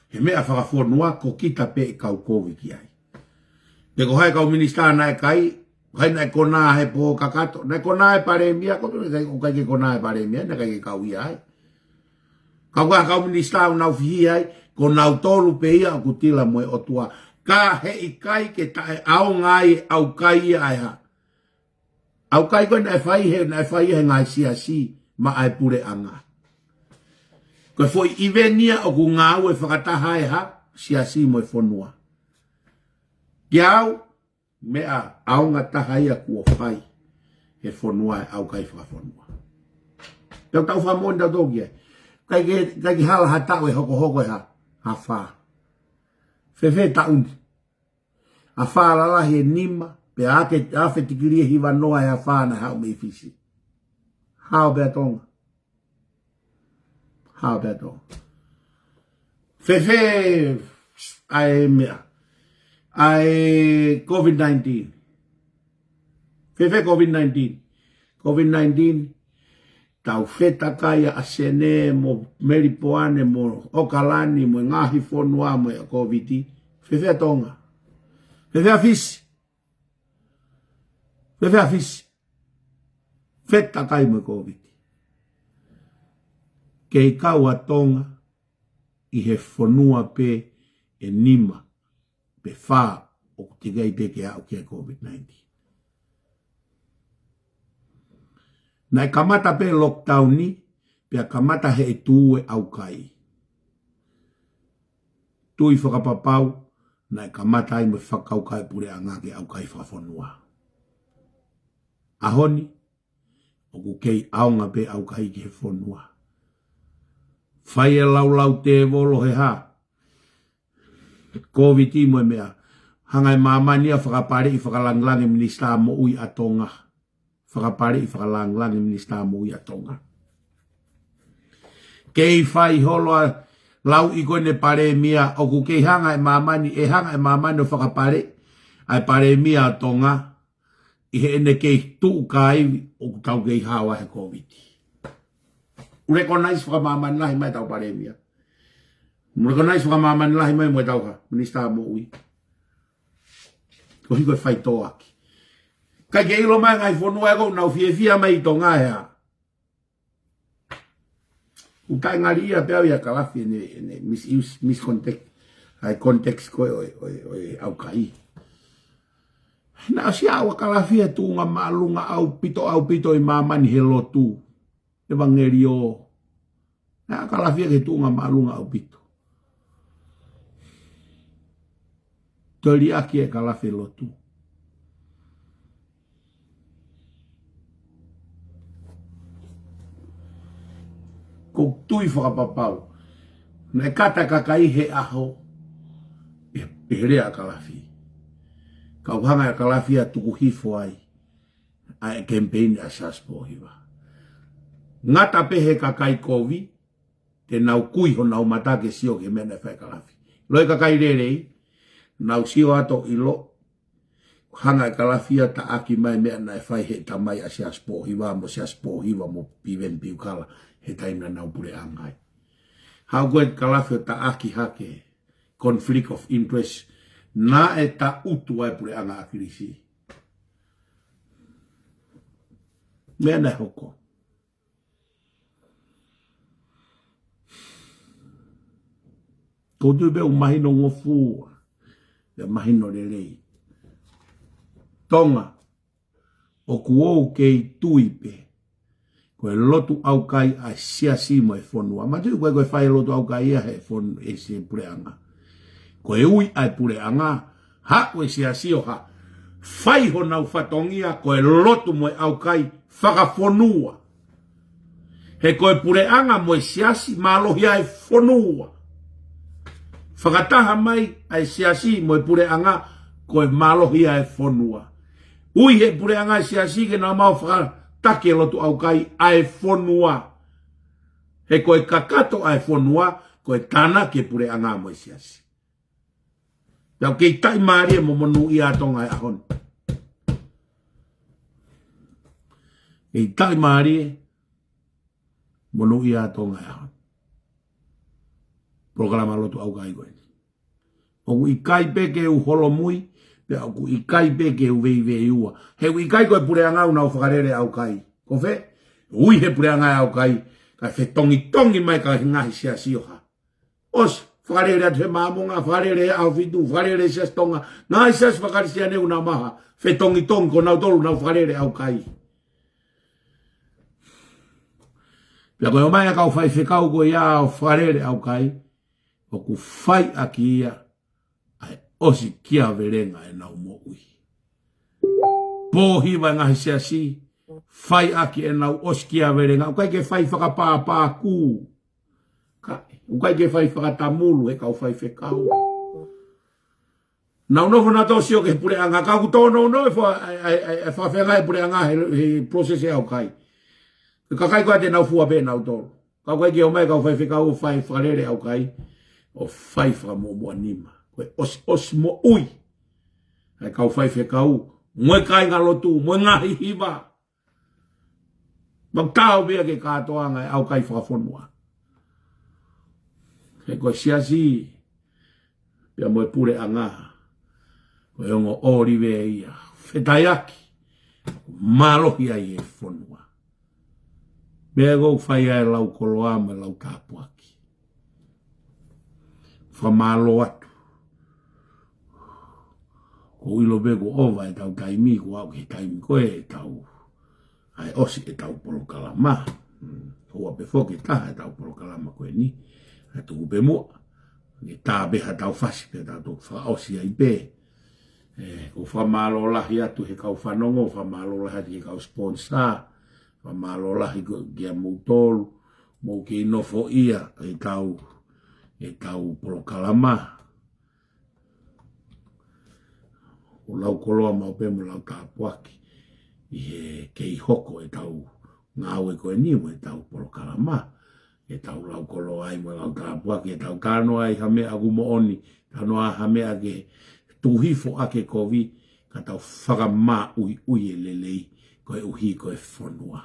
he meʻa fakafonua ko kita pē ʻe kau kovi ki ai. Pe ko hai kau minisitā naʻe kai, hai naʻe konā he pō kakato, naʻe konā e palēmia, ko tu naʻe kai, ʻoku ʻikai ke konā e palēmia, naʻe ʻikai ke kau ia ai. Kau ka kau minisitā ʻoku nau fihi ai, ko nautolu pē ia ʻoku tila mo e ʻOtua. Ka heʻikai ke taʻeʻaonga ai e ʻaukai ia ʻa e hā. ʻAukai ko ē naʻe fai he, naʻe fai he ngaahi siasi maʻa e puleʻanga. Ko e foʻi ʻiveni ia ʻoku ngāue fakataha e hā, siasi mo e fonua. Kiate au, meʻa ʻaonga taha ia kuo fai he fonua e ʻaukai fakafonua. Tau tau fakamoʻoni tautolu ki ai. ʻIkai ke, ʻikai ke hala ha taʻu ʻe hokohoko e hā, afā. Fēfē taʻu ni. Afā lalahi ʻe nima, pea ake, afe tikili ʻe hiva noa e afā naʻe haʻu mei Fisi. Hao pea Tonga. Hao pea Tonga. Fēfē ʻa e meʻa. ʻA e COVID nineteen. Fēfē COVID nineteen. COVID nineteen. Tau fetakai ʻa ʻAsene mo Melipoane mo ʻOkalani mo e ngaahi fonua mo e COVID. Fēfē ʻa Tonga. Fēfē ʻa Fisi. Fēfē ʻa Fisi. Fetakai mo e COVID. Kei kau ʻa Tonga ʻi he fonua pē ʻe nima pe fā ʻoku teʻeki ai pē ke aʻu ki he COVID nineteen. Naʻe kamata pē lockdown ni, pea kamata he ʻe tuʻu e ʻaukai. Tui fakapapau, naʻe kamata ai mo e fakakaukau e puleʻanga ke ʻaukai fakafonua. ʻAho ni, ʻoku kei ʻaonga pē ʻaukai ki he fonua. Fai e laulau tēvolo he hā. COVID mo e meʻa. Hanga e māmani ia fakapaleʻi fakalāngilangi minisitā moʻui ʻa Tonga. Fakapaleʻi fakalāngilangi minisitā moʻui ʻa Tonga. Kei fai holo ʻa lauʻi ko eni palēmia ʻoku kei hanga e māmani, ʻe hanga e māmani ʻo fakapaleʻi ʻa e palēmia ʻa Tonga. ʻI heʻene kei tuʻu kāivi ʻoku tau kei hao ai he COVID. ʻOku recognize fakamāmani lahi mai tau palēmia. ʻOku recognize fakamāmani lahi mai mo e tau hā, minisitā moʻui. Ko hiko e faitoʻaki. ʻIkai ke ʻilo mai ngaahi fonua ʻe ko ʻenau fiefia mai ʻi Tonga ʻe hā. ʻOku taʻengali ia pē au ia Kalafi ʻene, ʻene misuse, miscontext, ʻa e context ko ē ʻo e, ʻo e, ʻo e ʻaukai. Naʻe ʻosi ʻa Kalafi ʻa e tuʻunga māʻolunga ʻaupito, ʻaupito ʻi māmani he lotu. ʻEvangeliō. Naʻe ʻa Kalafi ʻa e tuʻunga māʻolunga ʻaupito. Toe liʻaki e Kalafi lotu. ʻOku ou tui fakapapau. Naʻe kata e kakai he ʻaho. ʻE, ʻe he lea ʻa Kalafi. Ka ʻoku hanga ʻe Kalafi ʻo tuku hifo ai. ʻA e campaign ʻa Siaosi Pōhiva. Ngata pē he kakai kovi. Te nau kui honau mata ke sio ki he meʻa naʻe fai ʻe Kalafi. Loi kakai lelei, nau sio atu ʻo ʻilo, hanga ʻe Kalafi ʻo taʻaki mai meʻa naʻe fai he tamai ʻa Siaosi Pōhiva mo Siaosi Pōhiva mo Piveni Piukala he taimi naʻa nau puleʻanga ai. Haʻu ko ē Kalafi ʻo taʻaki hake conflict of interest naʻe taʻutu ai puleʻanga ʻAkilisi. Meʻa naʻe hoko. Ko u tui pē ʻoku mahino ngofua, ʻe mahino lelei. Tonga, ʻoku ou kei tui pē. Ko e lotu ʻaukai ʻa e siasi mo e fonua. Ma tui ko e, ko e fai lotu ʻaukai ia he fon-, ʻe he puleʻanga. Ko e ui ʻa e puleʻanga, haʻu e siasi ʻo hā. Fai honau fatongia, ko e lotu mo e ʻaukai fakafonua. He ko e puleʻanga mo e siasi mālohi ʻa e fonua. Fakataha mai ʻa e siasi mo e puleʻanga, ko e mālohi ʻa e fonua. Ui he puleʻanga e siasi ke nau maʻu fakataki e lotu ʻaukai ʻa e fonua. He ko e kakato ʻa e fonua, ko e tānaki e puleʻanga mo e siasi. Pea ʻoku kei taʻimālie mo monūʻia ʻa Tonga he ʻaho ni. Kei taʻimālie, monūʻia ʻa Tonga he ʻaho ni. Polokalama lotu ʻaukai ko eni. ʻOku ʻikai pē ke u holomui, pea ʻoku ʻikai pē ke u veiveiua. He ʻoku ʻikai ko e puleʻanga ʻoku nau fakalele ʻaukai. Ko fē? Ui he puleʻanga ʻaukai, kae fetongitongi mai ka he ngaahi siasi ʻo hā. ʻOsi, fakalele atu he Māmonga, fakalele he ʻAhofitu, fakalele he Siasi Tonga, ngaahi siasi faka-Kalisitiane ʻoku nau maʻu ha fetongitongi ko nautolu ʻoku nau fakalele ʻaukai. Pea ko e ō mai ʻa e kau faifekau ko ia ʻo fakalele ʻaukai, ʻoku fai ʻaki ia ʻa e ʻosikiavelenga ʻenau moʻui. Pōhiva e ngaahi siasi, fai ʻaki ʻenau ʻosikiavelenga, ʻoku ʻikai ke fai fakapāpākū. Ka, ʻoku ʻikai ke fai fakatamulu he kau faifekau. Nau nofo nautolu ʻo sio ki he puleʻanga, ka ʻoku tōnounou e fa-, e, e, e, e fakafeangai e puleʻanga he, he process e ʻaukai. Ka ʻikai ko ia te nau fua pē nautolu. Ka ʻoku ʻikai ke ō mai e kau faifekau ʻo fai fakalele ʻaukai, ʻo fai fakamuʻomuʻa nima. Ko e ʻosiʻosi moʻui ʻa e kau faifekau, mo e kāingalotu, mo e ngaahi hiva. Mau tau pea ke kātoanga e ʻaukai fakafonua. He ko e siasi, pea mo e puleʻanga, ko e ongo ʻōlive ia, fetaiaki, mālohi ai e fonua. Pea ʻoku ou fai ai e lau koloa mo e lau tāpuaki. Fakamālō atu. Ko e ʻilo pē kuo ʻova ʻetau taimi, kuo aʻu ki he taimi ko ē ʻetau, ʻa e ʻosi ʻetau polokalama. Mm, ʻoua pē foki ʻe taha ʻetau polokalama ko eni. ʻA e tuku pē muʻa. Ke tā pē ha tau fasi pē tau toki fakaʻosi ai pē. ʻE, ʻoku ou fakamālō lahi atu he kau fanongo, fakamālō lahi atu he kau sponsor, fakamālō lahi ko kia moutolu, mou kei nofoʻia ʻetau, ʻetau polokalama. ʻO lau koloa maʻu pē mo lau tāpuaki ʻi he kei hoko ʻetau ngāue ko eni mo ʻetau polokalama. ʻEtau lau koloa ai mo lau tāpuaki, ʻetau talanoa ai ha meʻa ʻoku moʻoni, talanoa ha meʻa ke tuku hifo ʻaki e kovi, ka tau fakamaʻuiʻui e lelei, koeʻuhi ko e fonua.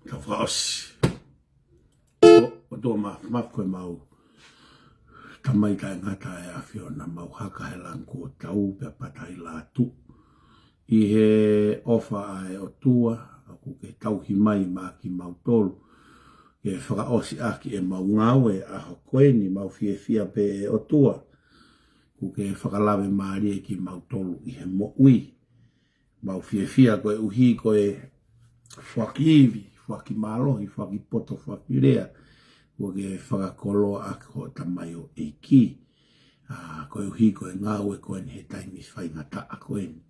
Ka fakaʻosi. ʻO, ʻOtua Māfimafi, ko e mau Tamai taʻengata ʻa e ʻAfiona, mau haka he langi kuo tau pea pata ʻi lātū. ʻI he ʻofa ʻa e ʻOtua, ʻoku ke tauhi mai maʻa kimautolu ke fakaʻosi ʻaki ʻemau ngāue ʻaho ko eni. Mau fiefia pē ʻe ʻOtua, ʻoku ke fakalaveamālie kimautolu ʻi he moʻui. Mau fiefia koeʻuhi ko e foaki ivi, foaki mālohi, foaki poto, foaki lea, kuo ke fakakoloa ʻaki hoʻo tamaioʻeiki. ʻA, koeʻuhi ko e ngāue ko eni he taimi faingataʻa ko eni.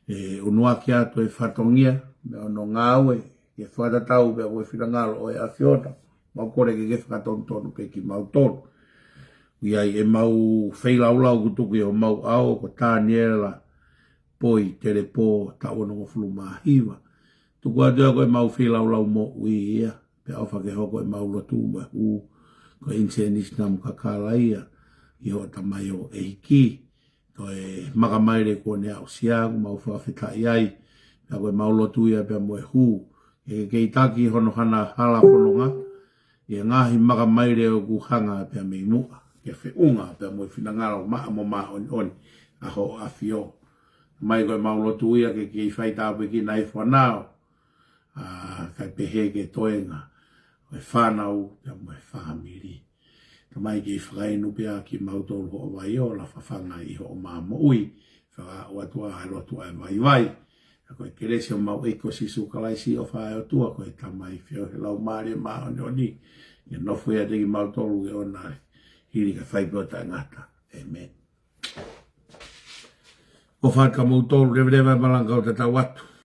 ʻE ʻunuaki atu e fatongia mei hono ngāue, ke fakatatau pea mo e finangalo ʻo e ʻAfiona. Mau kole ke ke fakatonutonu pē kimautolu. ʻI ai ʻemau feilaulau kuo tuku ʻi homau ʻao, ko Taniela Poi Telepō, taʻu onongofulu mā hiva. Tuku atu ia ko ʻemau feilaulau moʻui ia, pea ʻofa ke hoko ʻemau lotu mo e hū ko e ʻinisenisi namu kakala ia ʻi hoʻo tamaioʻeiki. Ko e makamaile kuo ne aʻusia, ʻoku mau fakafetaʻi ai. Pea ko ʻemau lotu ia pea mo e hū, ke ke kei taki hono hana hala fononga ʻi he ngaahi makamaile ʻoku hanga pea mei muʻa, ke feʻunga pea mo e finangalo maʻa mo māʻoniʻoni ʻa hoʻo ʻAfio. Tamai, ko ʻemau lotu ia ke kei faitāpuekina e fānau, ʻa, kae pehē ki he toenga ʻo e fānau pea mo e fāmili. Tamai, kei fakainu pē ʻa kimautolu hoʻo vai ola, fafanga ʻi hoʻo mamoʻui, fakaʻotua ʻa e lotu ʻa e vaivai. Ka ko e kelesi ʻo homau ʻEiki ko Sīsū Kalaisi, ʻofa ʻa e ʻOtua ko e Tamai, feohi ʻa e Laumālie Māʻoniʻoni, ke nofo ʻiate kimautolu ʻi he ʻaho ni, hili kae fai pē ʻo taʻengata. ʻĒmeni. ʻOfa atu kiate kimoutolu, leveleva e malanga kae tatau atu.